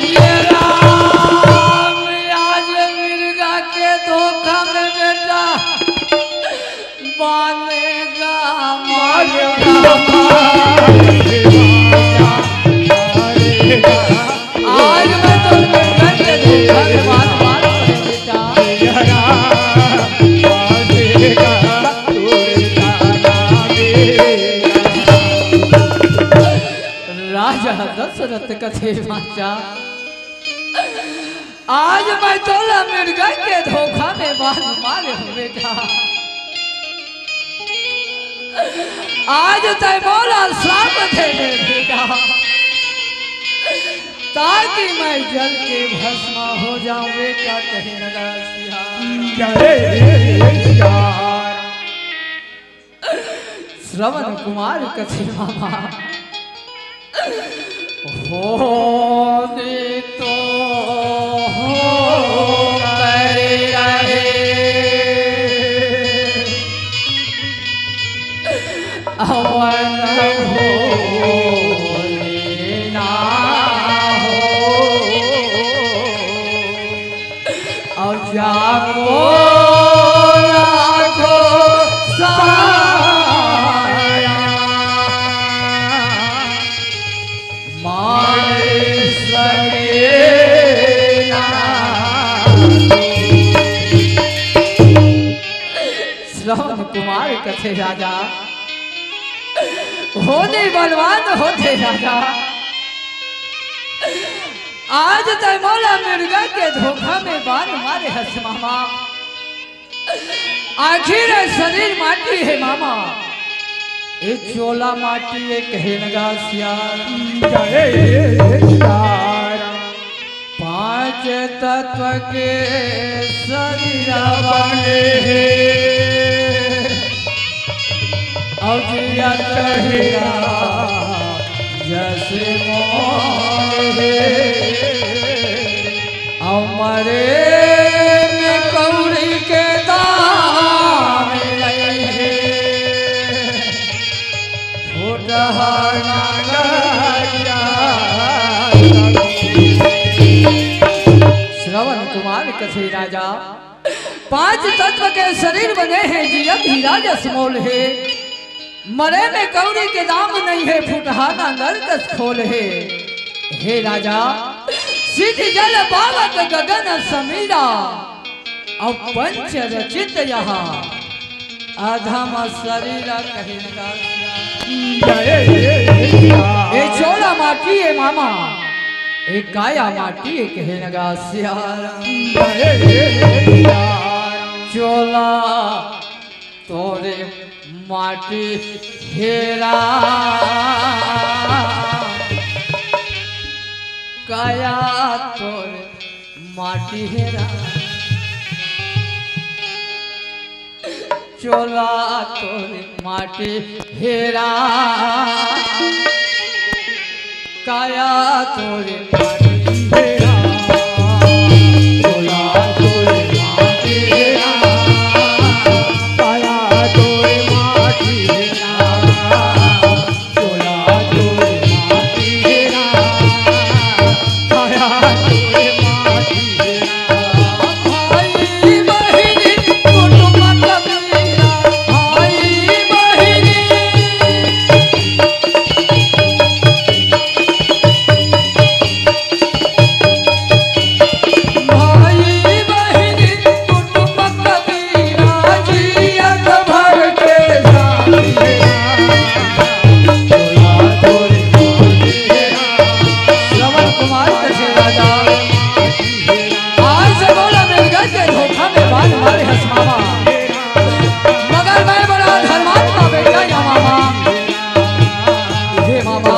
ये राम, आज मिर्गा के धोखा में बेटा बांधेगा, मारेगा। आज मैं तो मिर्गा के धोखा में बांध, बांध बेटा। राजा दशरथ कथे बाचा, आज मैं तोला मिर्गा के धोखा में बांध मारे हो बेटा। आज तै मोला श्राप दे दे बेटा, ताकि मैं जल के भस्म हो जाऊं बेटा। कहे लगा सिया। जय सिया राम। श्रवण कुमार कथे मामा, होनी तो हो करे रहे, अवन होनी ना हो। और जाको राखो साया, मार सके ना। श्रवण कुमार कथे राजा, होनी बलवान होथे राजा। आज तै मोला मिर्गा के धोखा में बांध मारे हस मामा। आखिर ये शरीर माटी हे मामा, ये चोला माटी हे। कहे लगा सिया। जय सिया राम। पांच तत्व के शरीर बने हे, अउ जियत हीरा जैसे मोहे। अउ मरे में कौड़ी के दाम नहीं हे, फुटहा नगरिया। श्रवण कुमार कथे राजा, पांच तत्व के शरीर बने हे, जियत हीरा जस मोल हे। मरे में कौड़ी के दाम नहीं हे, फुटहा ना नरक खोल हे। हे राजा, सिद्ध जल पावक गगन समीरा, अउ पंच रचित यह अधम शरीर। कहे लगा सिया। ए चोला माटी ए मामा, ए काया माटी ए। कहे लगा सिया। चोला तोरे माटी हेरा, काया तोरे माटी हेरा, चोला तोरे माटी हेरा, काया तोरे माटी हेरा, चोला तोरे माटी हेरा, काया तोरे माटी हेरा। श्रवण कुमार कथे राजा, आज से बोला मिर्गा के धोखा में बांध मारे हस मामा। मगर मैं बड़ा धर्मात्मा बेटा या मामा। हे मामा,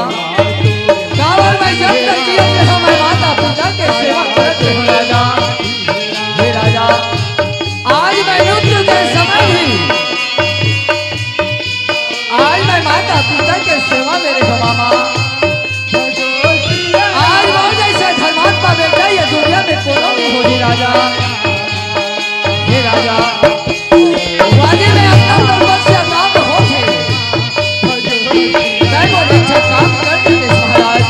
काबर मैं जब तक जियत रहा मैं माता पिता के सेवा करत रही राजा। हे राजा, आज मैं मृत्यु के समय भी आज मैं माता पिता के सेवा में रहे मामा। हे राजा, हे राजा, वादी में अपना तपस्या नाम होथे। जय बोले, अच्छा काम कर देते महाराज।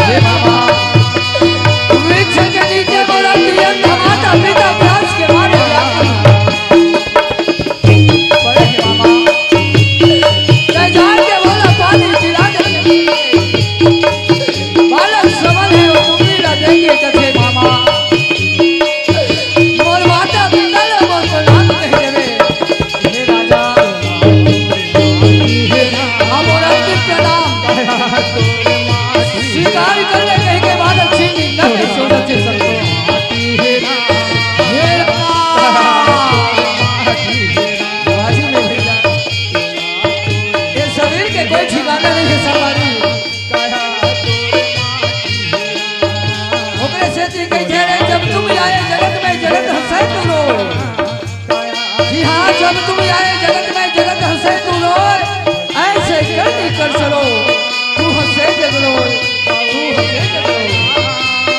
हे बाबा, वृक्ष के नीचे बोला कि अंधा माता पिता प्यास के मारे व्याकुल। पड़े हे मामा। तै जाके बोला पानी पिला दे। बालक श्रवण हे, वो तुमरी ला देंगे कथे मामा। मोर माता पिता ला मोर प्रणाम कहि देवे। हे राजा, हम मोर अंतिम प्रणाम स्वीकार कर ले कहि के बालक छीन न के सोचत हे संतो। हे राम। बाजू में भैया, ये शरीर के कोई ठिकाना नहीं है संगवारी। ओकरे सेती कहिथे रे, जब तुम आए जगत में जगत हंसे तू रोए। जी हाँ, जब तुम आए जगत में जगत हंसे तू रोए, ऐसे कर दी कर सरो। तू हंसे जग रोए, तू हंसे जग रोए।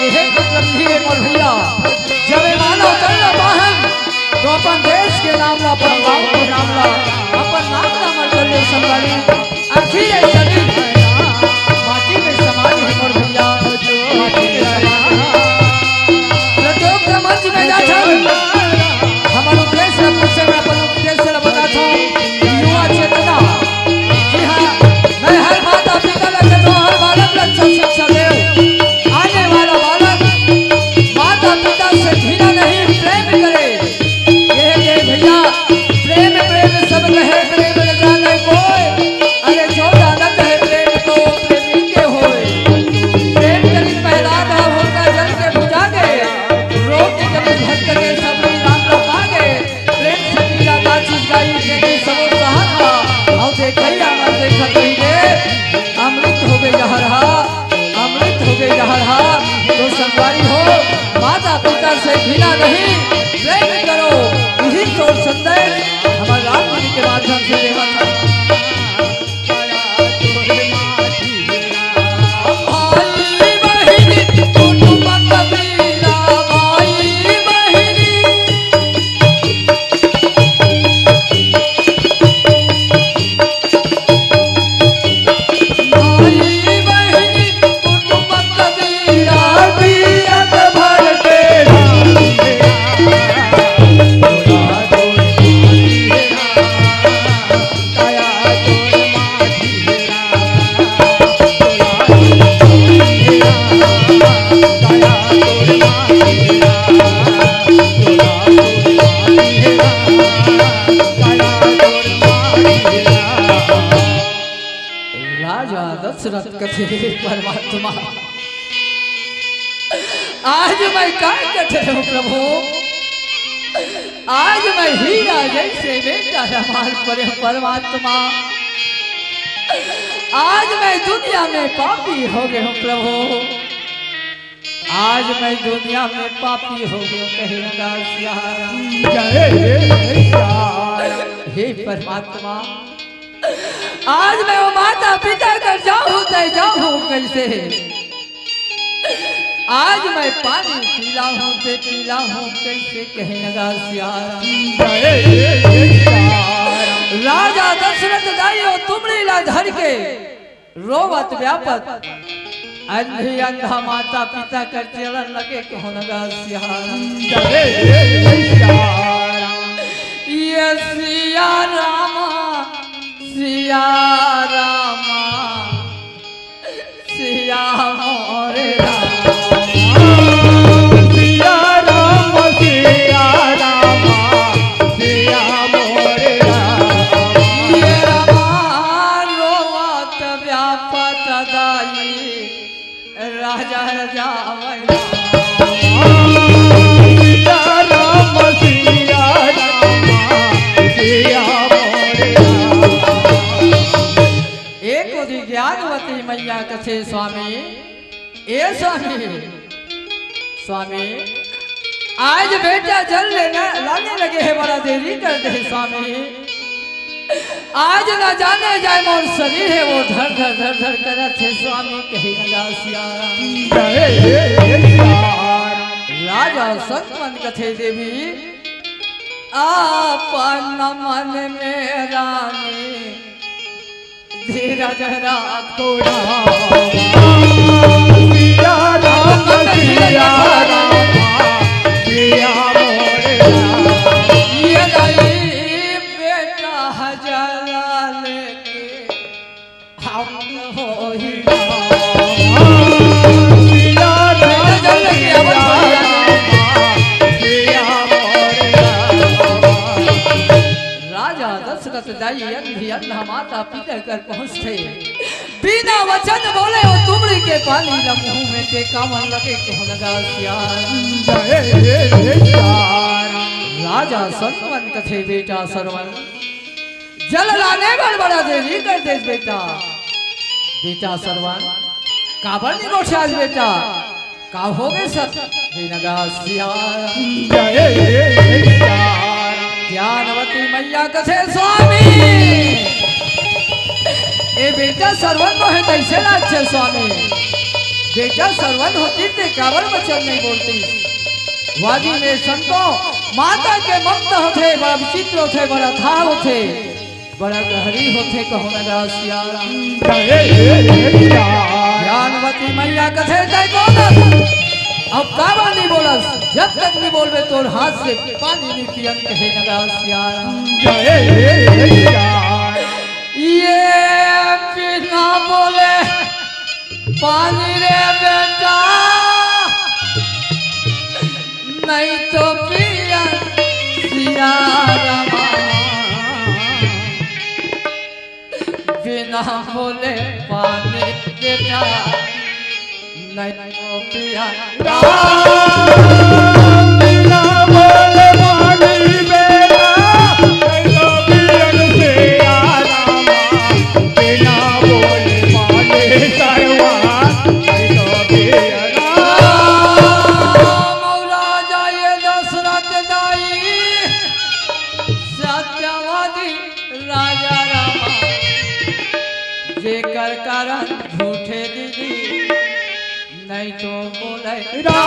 यह मतलब नहीं है मोर भैया, जब ये मानव तन ला पाहन, तो अपन देश के नाम ला, अपन गाँव के नाम ला, अपन नाम ला अमर कर ले संगवारी। आखिर ये शरीर माटी में समान है मोर भैया, माटी में समान। प्रतियोगिता मंच में जाथन, हमर उद्देश्य ला पूछे में अपन उद्देश्य ला बताथन, युवा चेतना। जी हाँ, मैं हर माता पिता ला कहथों, हर बालक ला अच्छा शिक्षा देव। आने वाला बालक माता पिता से घृणा नहीं, प्रेम करे। ये, ये भैया, प्रेम, प्रेम सब कहे, प्रेम न जाने कोई। अरे जो जानत है प्रेम को, प्रेमी के होए। प्रेम करी प्रहलाद और होलिका जल के बुझा के, रोग करी भक्त के सब ही राम रखा के। प्रेम से पीला का चीज गाई, देखी सबो सहा था। और देखई आनंद देखत रही गे, अमृत हो गई जहर हा। अमृत हो गई जहर हा। तो संगवारी हो, माता पिता से घृणा नहीं, प्रेम करो। यही तो संदेश हमारे राम जी के माध्यम से देवा था। भाई बहिनी कुटुंब कबीरा, भाई बहिनी राजा दशरथ कथे, "हे परमात्मा, आज मैं का कठ रहूं प्रभु? आज मैं हीरा जैसे बेटा हमार परे परमात्मा, आज मैं दुनिया में पापी हो गए हूं प्रभु, आज मैं दुनिया में पापी हो गए हूं।" कहे लगा सिया राम। जय सिया राम। हे परमात्मा, आज मैं वो माता पिता कर जाऊं ते जाऊं कैसे? आज मैं पानी पीला हूं ते पीला हूं कैसे? कहे लगा सिया राम। राजा दशरथ दाई ओ तुमरी ला धर के रोवत व्यापत अंधी अंधा माता पिता कर चलन लगे, कहन लगा सिया राम। ये सिया रामा, सिया रामा, सिया मोरे राम। सिया राम, सिया राम, सिया मोरे राम। ये रामा रोवत व्यापत दाई राजा राजा। सिया राम, सिया राम, सिया मोरे राम। एक ओरी ज्ञानवती मैया कथे स्वामी, ए स्वामी, स्वामी, आज बेटा जल लेना, लाने लगे हे, बड़ा देरी कर दे स्वामी। आज ना जाने जाए मोर शरीर हे, वो धर धर धर धर करत हे स्वामी, कहे लगा सिया राम। जय सिया राम। राजा संत मन कथे देवी, अपन मन में रानी धीरज राखो राम। सिया राम, सिया राम, सिया मोरे राम। ये दाई बेटा हजारा लेके हम होई राम। सिया राम, सिया राम, सिया मोरे राम। राजा दशरथ दाई अंधी अंधा माता पिता कर पहुँचथे। बिना वचन बोले ओ तुमड़ी के पानी ल मुँह में टेका मन लगे कहूँ लगा सियार। जय हे सियार। राजा संत मन कथे बेटा सरवन, जल लाने बर बड़ा देरी कर दे बेटा। बेटा सरवन, काबर नहीं गोठियास बेटा? का होगे सत बिनगा सियार। जय सियार। ज्ञानवती मैया कथे स्वामी, ए बेटा सरवन नो हे तैसे लागथे स्वामी। बेटा सरवन होती ते काबर वचन नहीं बोलती। वादी में संतो माता के ममता होथे, बड़ा विचित्र होथे, बड़ा था होथे। बड़ा गहरी होथे कहूँ न गा सियारा। जय हे सियारा। ज्ञानवती मैया कथे तय कौन? अब काबर नहीं बोलस? जब तक नहीं बोलबे तोर हाथ से पानी नहीं पियन कहे न गा सियारा। जय हे सियारा। ये बिना बोले पानी रे बेटा, नहीं तो पिया सियारा। बिना बोले पानी बेटा, नहीं तो पिया। बिना बोले पानी बेटा, नहीं तो पिया सियारा। बिना बोले पानी सरवा, नहीं तो पिया। राम राजा ये दशरथ दाई, सत्यवादी राजा रामा, जेकर कारण झूठे दीदी नहीं तो बोले राम।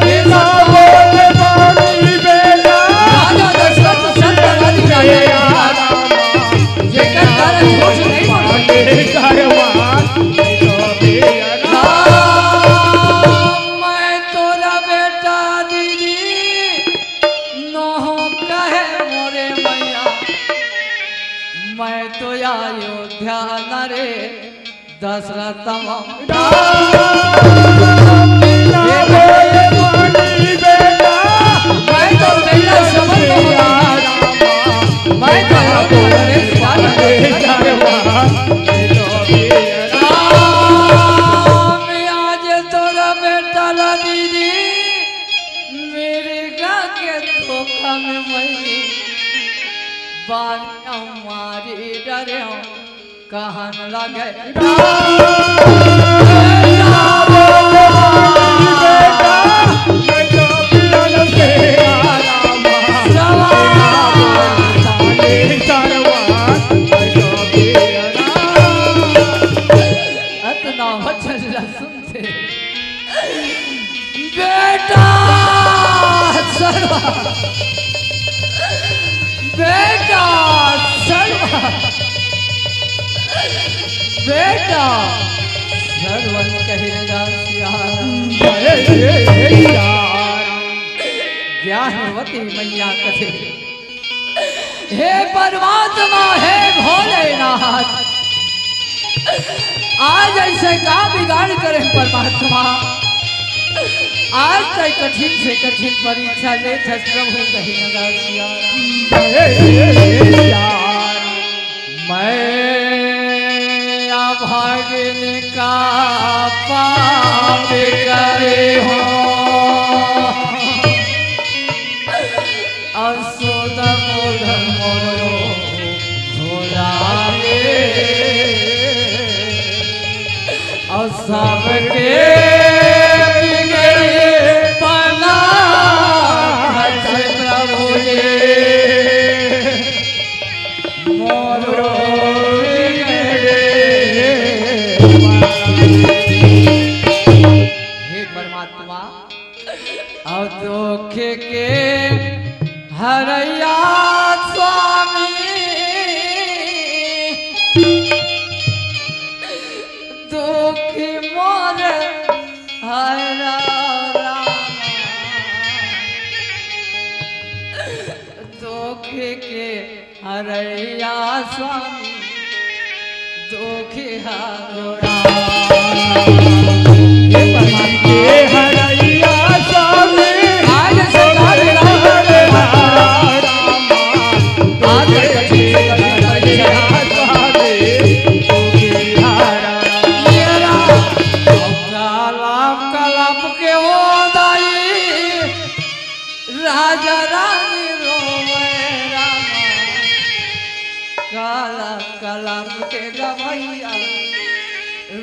बिना बोले पानी बेटा, राजा दशरथ सत्यवादी राजा रामा, जेकर कारण झूठ नहीं बोले। सरवा, नहीं तो पिया। राम, मैं तोरा बेटा दीदी नोह कहे मोरे मैया, मैं तो अयोध्या न रे दशरथ तमाम। मैं तो बेटा समझ लो, मैं तो अयोध्या न रे दशरथ तमाम। राम, आज तोरा बेटा ला दीदी मेरे गा के धोखा में मरी। बानिया मारी डरे कहन लगे। अतना वचन ला सुनते बेटा सरवा, बेटा सरवा, बेटा सरवन कहे लगा सियारा। ज्ञानवती मैया कथे, हे परमात्मा, हे भोलेनाथ, आज ऐसे का बिगाड़ करे परमात्मा, आज तय कठिन से कठिन परीक्षा लेथस प्रभु कहे लगा सियारा। मैं अभागिन का पाप करे हूँ, असोद मोर मोरो भोला रे। और सबके बिगड़े पना है प्रभु जी। मोरो बिगड़े पना। हे परमात्मा, हरैया स्वामी दुखी मोर हरा रामा, दुखी के हरैया स्वामी दुखी हरो राम। हे परमात्मा। के हरैया स्वामी आज से काल राम। आज से काल राम। ये राम। कलप कलप के हो दाई, राजा रानी रोवे रामा, कलप कलप के गवैया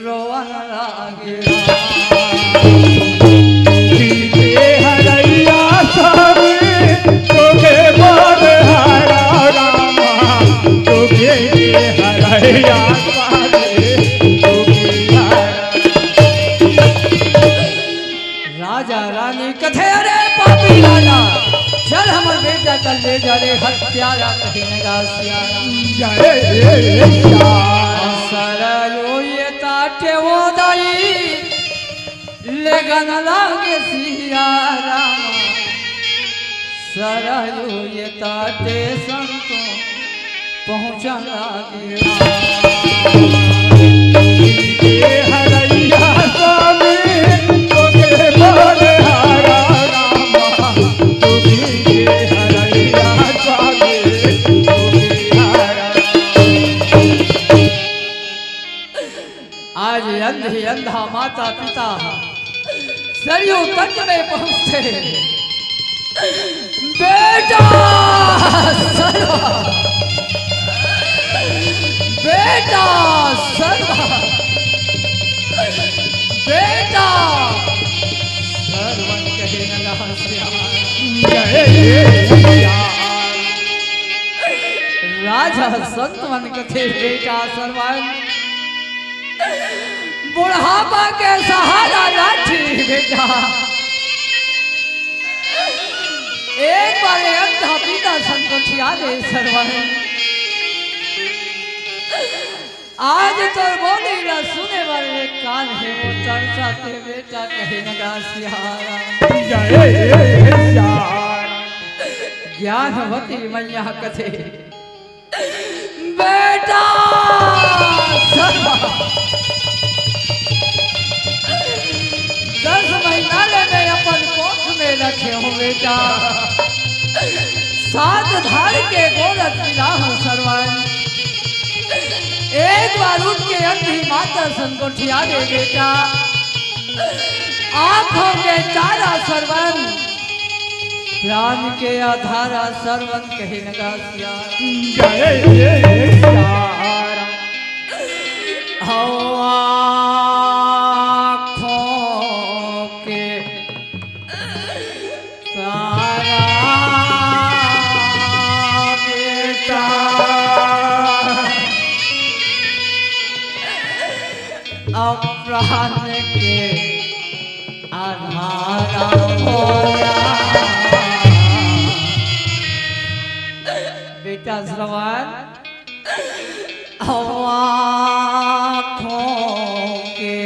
रोवन लागे रामा। के हरैया स्वामी, तोके बड़ हरा रामा, तोके के हरैया स्वामी, तोके हरा। राजा रानी कथे, अरे पापी राजा, चल हमर बेटा कर ले जा रे, हत्यारा कहे नगा सियारा। जय हे श्याम। सरयो ये ताटे वो दाई, लेगन लागे सियारा। सरयो ये ताटे संतो पहुँचन लागे। के हरैया स्वामी, तोके बड़ हरा रामा, तोके के हरैया स्वामी, तोके हरा। आज अंध ही अंधा माता पिता सरयू तट में पहुंचते, बेटा सरवा, बेटा सरवा, बेटा सरवन कहे नगा सियारा। राजा संत मन कथे बेटा सरवन, बुढ़ापा के सहारा लाठी बेटा। एक बार अंधा पीता संकोठिया दे सरवन। आज तोर बोली ला सुने वाले कान हे वो तरसा ते बेटा कहे नगा सियारा। जय श्याम। ज्ञानवती मैया कथे बेटा सरवा, दस महीना ले मैं अपन कोख में रखे हूँ बेटा। सात धार के गोरस मिला हूँ सरवन। एक बार उठ के अंधी माता संकोठिया दे बेटा। आंखों के तारा सरवन, प्राण के आधारा सरवन कहे नगा सियारा। जय श्याम। हवा आँखों के तारा बेटा, अब प्राण के आधारा होया। बेटा श्रवण, आँखों के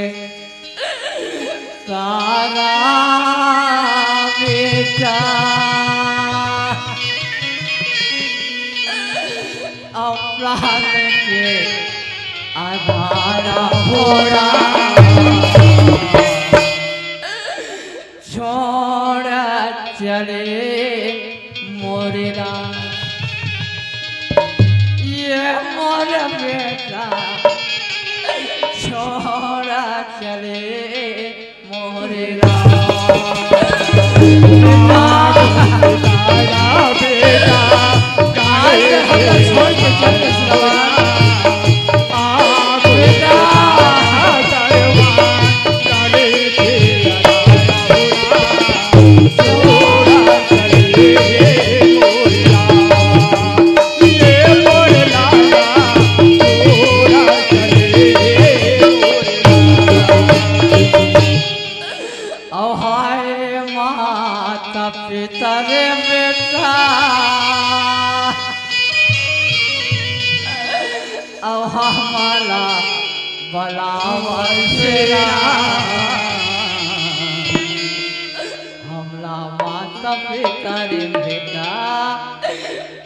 तारा बेटा, अब प्राण के आधारा होया। छोड़ चले मोरे राम, ये मोर बेटा, छोड़ चले मोरे राम। बेटा, छोड़ के चल के सिलवा। हाय माता पिता रे बेटा, अब हमला बलावल से हमला माता पिता रे बेटा,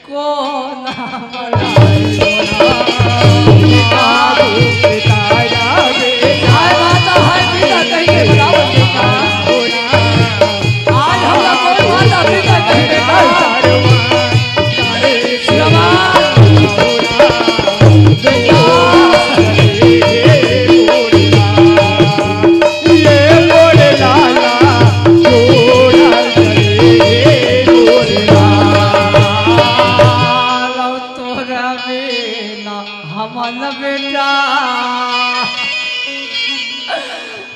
कोन हमला हाय माता, हाय पिता कहि के बलावल बेटा। आज हमला कोई माता पिता कहि बेटा। हमन बेटा,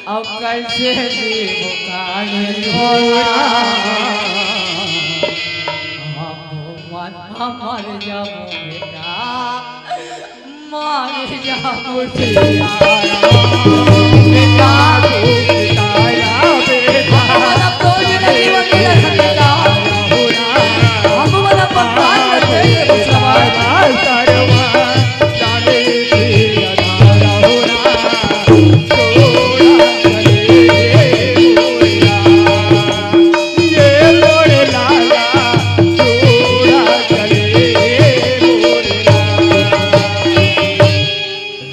अब कैसे जीव काहे होला? हम मन हमर जब बेटा, मर जाबो बेटा। बेटा, बेटा, बेटा। अब तो जीवन जीवन के दर्शन बेटा। हम मन अपन प्राण रख दे,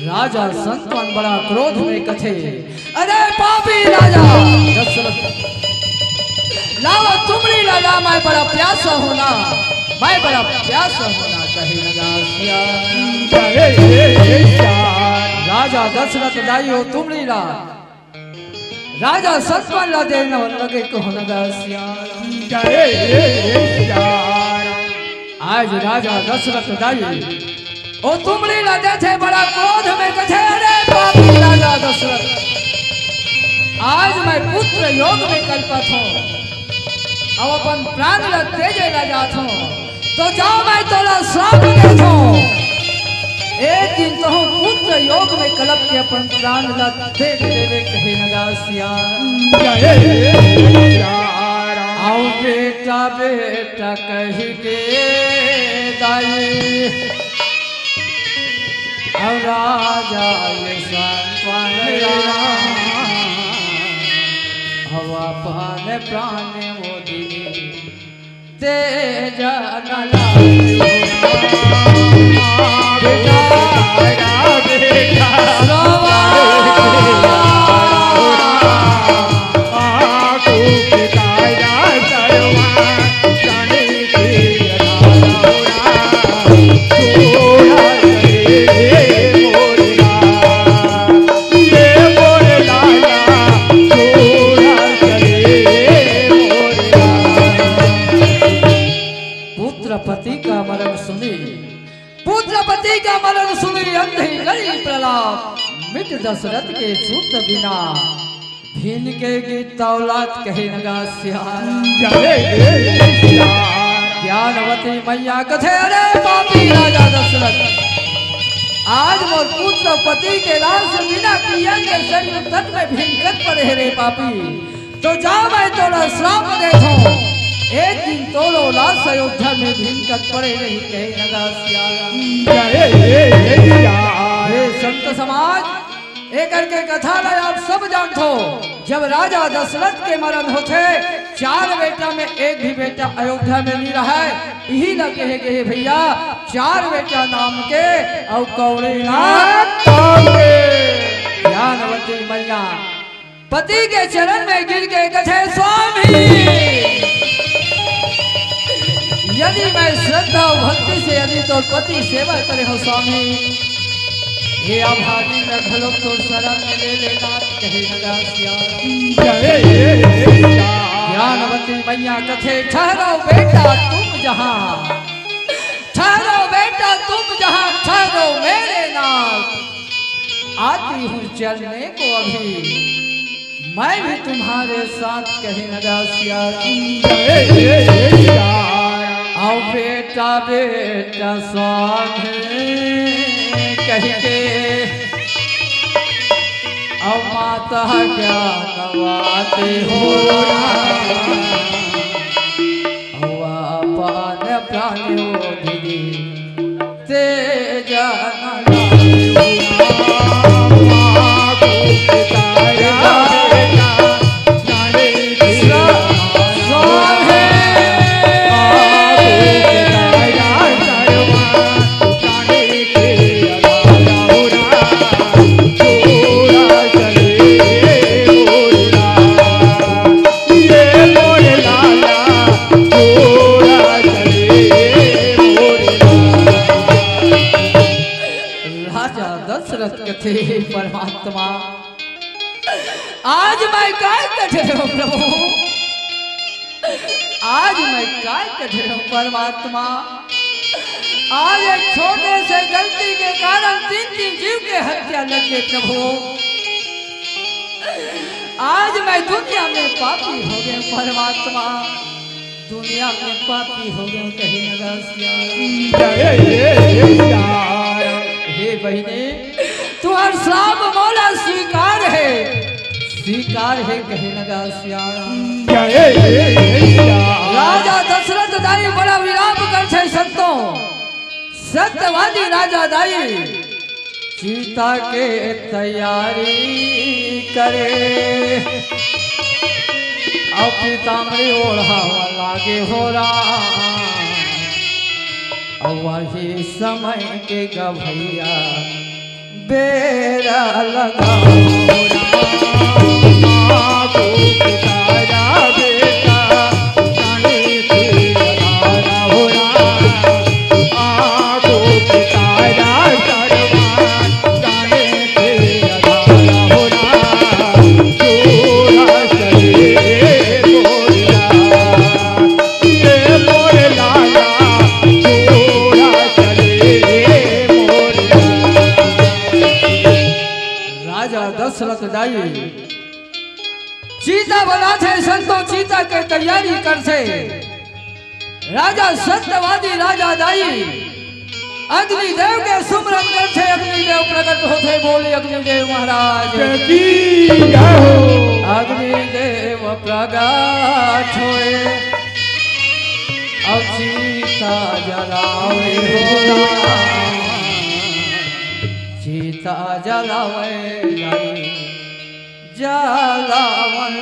राजा संतवन बड़ा क्रोध में कथे, अरे पापी राजा दशरथ, लावा तुमरी ला ला, मैं बड़ा प्यासा होना, मैं बड़ा प्यासा होना, कहे लगा सिया। राजा दशरथ दाई हो तुमरी ला, राजा सतवन ला देना लगे को लगा सिया। आज राजा दशरथ दाई ओ तुमरी ला देथे बड़ा क्रोध में कथे, अरे पापी राजा दशरथ, आज मैं पुत्र योग में कल्पत हूँ, अब अपन प्राण ला तेजे ला जात हूँ, तो जाओ मैं तोला श्राप देत हूँ, एक दिन तहूँ पुत्र योग में कलप के अपन प्राण ला तेज देवे कहे लगा सिया। आओ बेटा बेटा कहि के दाई अब राजा ये सांत्वन राम, अब अपन प्राण वो दीनी तेज न लायो। बेटा, बेटा, बेटा। पुत्र पति का मरण सुनी, पुत्र पति का मरण सुनी, अंधी गई प्रलाप, मिट दशरथ के सूत बिना। भील के गीत औलाद कहे लगा सिया। ज्ञानवती मैया कथे, अरे पापी राजा दशरथ, आज मोर पुत्र पति के लाश बिना किया के शरीर तट में भिनकत पड़े हे रे पापी। तो जा, मैं तोला श्राप देथों, एक दिन तोरो लाश अयोध्या में भिनकत पड़े रही, कहे लगा सिया। हे संत समाज, एकर के कथा ला आप सब जानथो। जब राजा दशरथ के मरण होथे, चार बेटा में एक भी बेटा अयोध्या में नहीं रहा है। यही ला कहे गए भैया, चार बेटा नाम के अउ कौड़ी ना। ज्ञानवती मैया पति के चरण में गिर के कथे, स्वामी, यदि मैं श्रद्धा और भक्ति से यदि तोर पति सेवा करे हो स्वामी, ये अभागी न घलो तोर शरण में ले लेना, कहे लगा सिया। ज्ञानवती मैया कथे, ठहरो बेटा तुम जहाँ, ठहरो बेटा तुम जहाँ, ठहरो मेरे नाथ, आती हूँ चलने को अभी, मैं भी तुम्हारे साथ, कहे लगा सिया। आओ बेटा बेटा स्वामी कह के, अब माता ज्ञानवती हो, अब अपन प्राण वो दीदी तेज न लागे। राजा दशरथ कथे, "हे परमात्मा, आज मैं काय कर रहे हो प्रभु? आज मैं काय कर रहे हो परमात्मा? आज एक छोटे से गलती के कारण तीन तीन जीव के हत्या लग गए प्रभु। आज मैं दुनिया में पापी हो गया परमात्मा।" दुनिया में पापी हो गए कहे नगा सियाराम। जय हे सियाराम। हे बहिनी, तुहर श्राप मोला स्वीकार हे, स्वीकार हे कहे नगा सियाराम। जय हे सियाराम। राजा दशरथ दाई बड़ा विलाप करथे संतों। सत्यवादी राजा दाई चिता के तैयारी करे, अउ पीताम्बरी ओढ़ावा लागे हो राम। अउ वही समय के गभैया बेरा लगा हो राम। राजा दशरथ दाई चिता बनाथे संतो, चिता के तैयारी करथे। राजा सत्यवादी राजा दाई अग्निदेव के सुमरन करथे, अग्निदेव प्रकट होथे। बोले अग्निदेव महाराज की जय हो। अग्निदेव प्रकट होए, अब चिता जलावे हो राम, चिता जलावे दाई। जलावन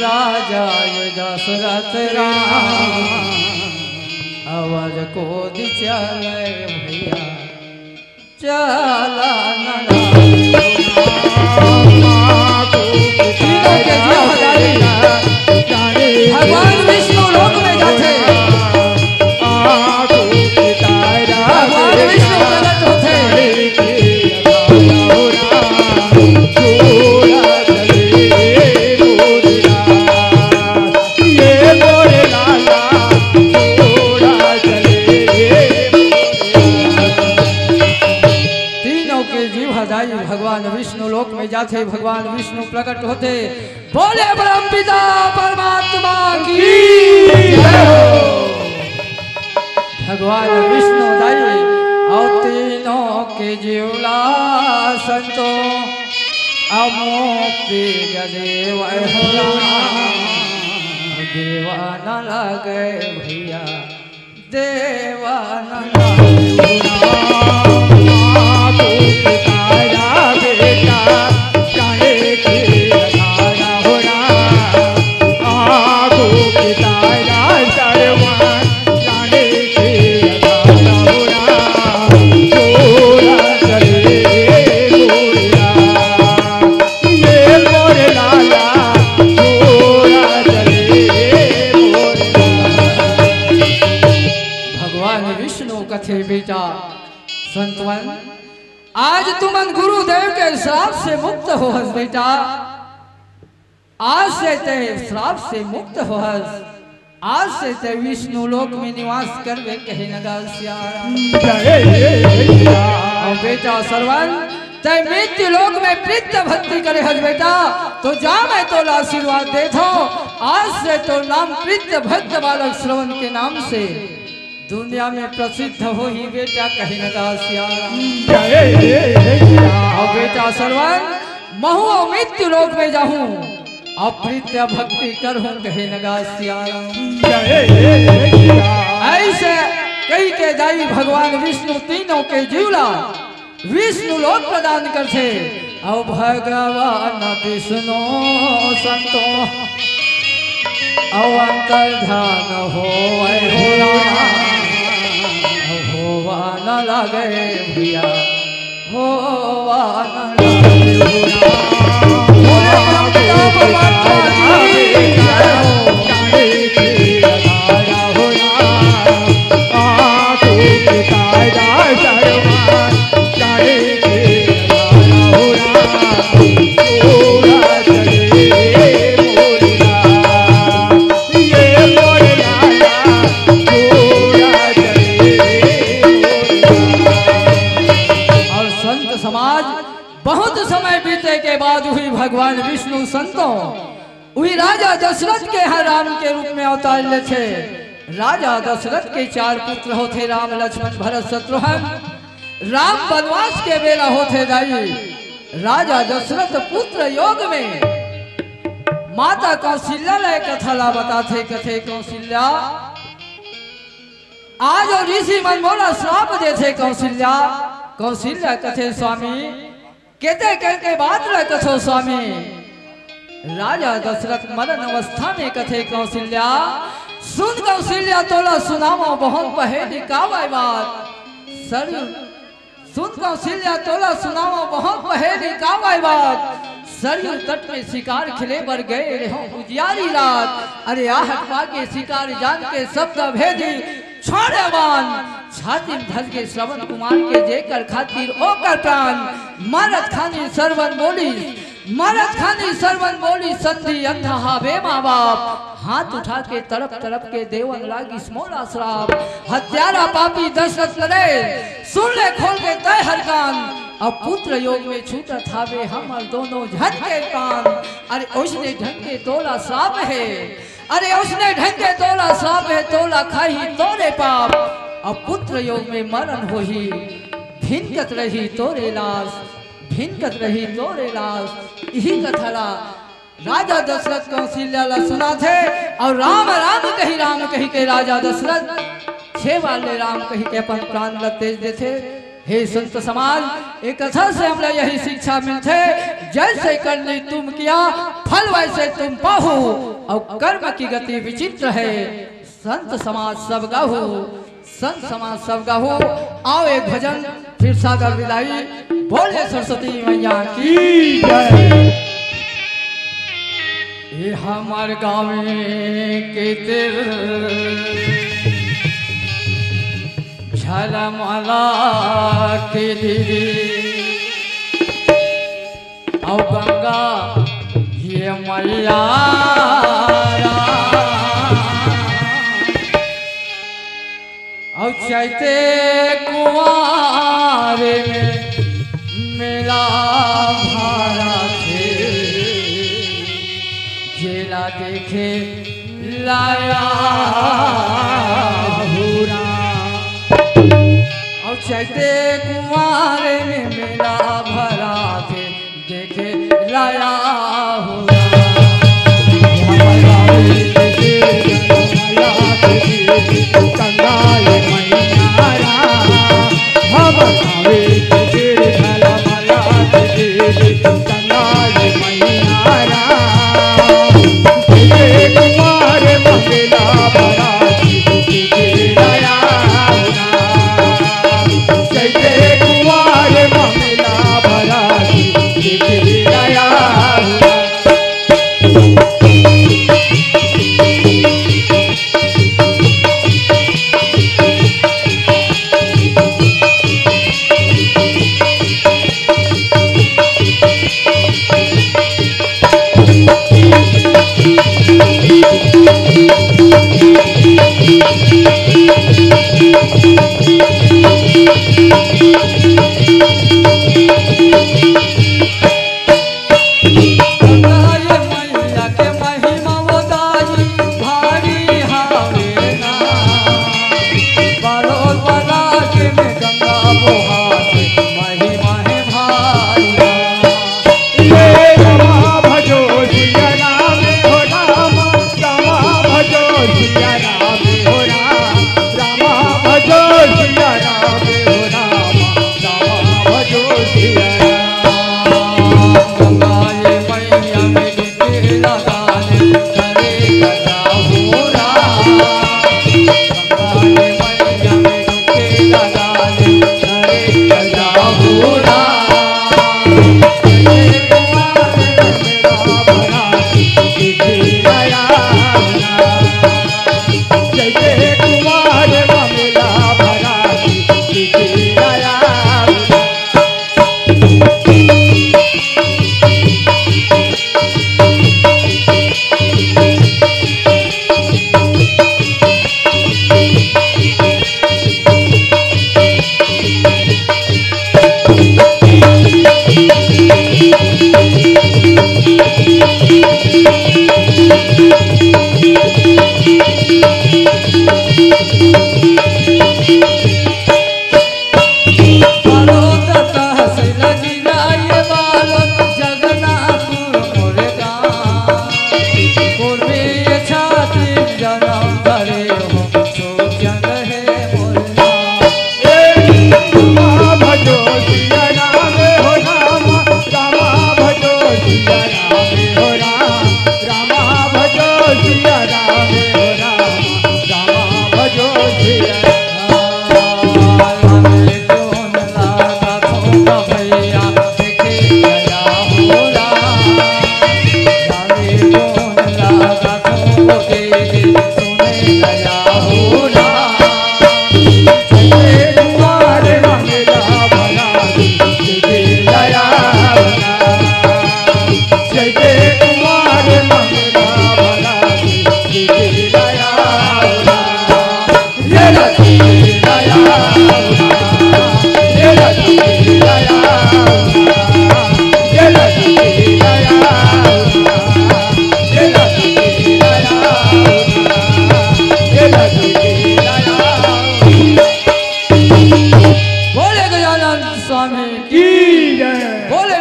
राजा ये दशरथ राम, अवध को दिचले भैया, चला नना। तीनों के जीव हजारी। भगवान विष्णु लोक में जाथे। भगवान विष्णु प्रकट होथे। तीनों के जीव हजारी भगवान विष्णु लोक में जाथे, भगवान विष्णु प्रकट होथे। बोले परम पिता परमात्मा की जय हो। भगवान विष्णु दाई अउ तीनों के जीवला संतो अमोक्ति देव हो राम। देवा न लगे भैया, देवा न लगे। भगवान विष्णु कथे बेटा संतवन, आज तुमन गुरुदेव के श्राप से मुक्त होहस बेटा। आज से ते श्राप से मुक्त होहस। आज से ते विष्णु लोक में निवास करबे कहे नगा सियाराम। जय हे सिया। अउ बेटा सरवन, ते मृत्यु लोक में प्रीत भक्ति करे हस बेटा, तो जा मैं तोला आशीर्वाद देत हौं। आज से तोर नाम प्रीत भक्त बालक श्रवण के नाम से दुनिया में प्रसिद्ध होही बेटा कहे नगा सियाराम। जय हे सिया। अउ बेटा सरवन, महूं अउ मृत्यु लोक में जाहूं, अउ प्रीत भक्ति करहूं कहे नगा सियाराम। जय हे सिया। ऐसे कहिके दाई भगवान विष्णु तीनों के जीव ला विष्णु लोक प्रदान करथे। अउ भगवान विष्णु संतो अउ अंतर्धान होवै हो राम, होवा न लागे भैया, होवा न लागे हो राम। अउ संत समाज, बहुत समय बीते के बाद उही भगवान विष्णु संतों, उही राजा दशरथ के यहाँ राम के रूप में अवतार लेथे। राजा दशरथ के चार पुत्र होथे, राम, लक्ष्मण, भरत, शत्रुघ्न। राम बनवास के बेरा होथे दाई, राजा दशरथ पुत्र योग में माता कौशल्या ला ए कथा ला बताथे, कथे, "कौशल्या, आज ओ ऋषि मन मोला श्राप देथे कौशल्या।" कौशल्या कथे, "स्वामी, केते करके बात ला कथो स्वामी?" राजा दशरथ मरण अवस्था में कथे, "कौशल्या, सुन कौशल्या, तोला सुनावो बहुत पहेली कावय बात।" सरयू, सुन कौशल्या, तोला सुनावो बहुत पहेली कावय बात। सरयू तट में शिकार खेले बर गए रहो उजियारी रात। अरे आहट पाके शिकार जान के शब्द भेदी छोड़े बान। छाती में धस के श्रवण कुमार के जेकर खातिर ओकर प्राण। मरत खानी सरवन बोली, मरत खानी सरवन बोली, संधि अंधा हावे माँ बाप। हाथ उठा के तड़प तड़प के देवन लागिस मोला श्राप। हत्यारा पापी दशरथ नरेश, सुन ले खोल के तय हर कान। अब पुत्र योग में छूटत हावे हमर दोनों झन के प्राण। अरे ओसने ढंग के तोला श्राप हे, अरे ओसने ढंग के तोला श्राप हे, तोला खाही तोरे पाप। अब पुत्र योग में मरण होही, भिनकत रही तोरे लाश, भिनकत रही तोरे लाश। इही कथा ला राजा दशरथ कौशल्या ला सुनाथे अउ राम राम कही, राम कही के राजा दशरथ छे बार ले राम कही के अपन प्राण ला तेज देथे। हे संत समाज, ए कथा से हमला यही शिक्षा मिलथे, "जैसे करनी तुम किया, फल वैसे तुम पाहु।" अउ कर्म की गति विचित्र है, संत समाज सब गाहू, संत समाज सब गाहू। आओ एक भजन फिर सादर विदाई। बोले सरस्वती मैया की जय। ये हमर गाँव के तीर झलमला के दीदी, अउ गंगा ये मैया राम। अउ चैते कुंवारे में मेला भराथे, जेला देखे लाया हुरा। अउ चैते कुंवारे में मेला भराथे, देखे लाया हो।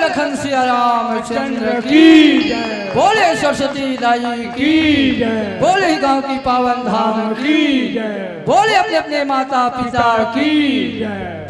लखन सिया रामचंद्र की जय। बोले सरस्वती दाई की जय। बोले गांव की पावन धाम की जय। बोले अपने अपने माता पिता की जय।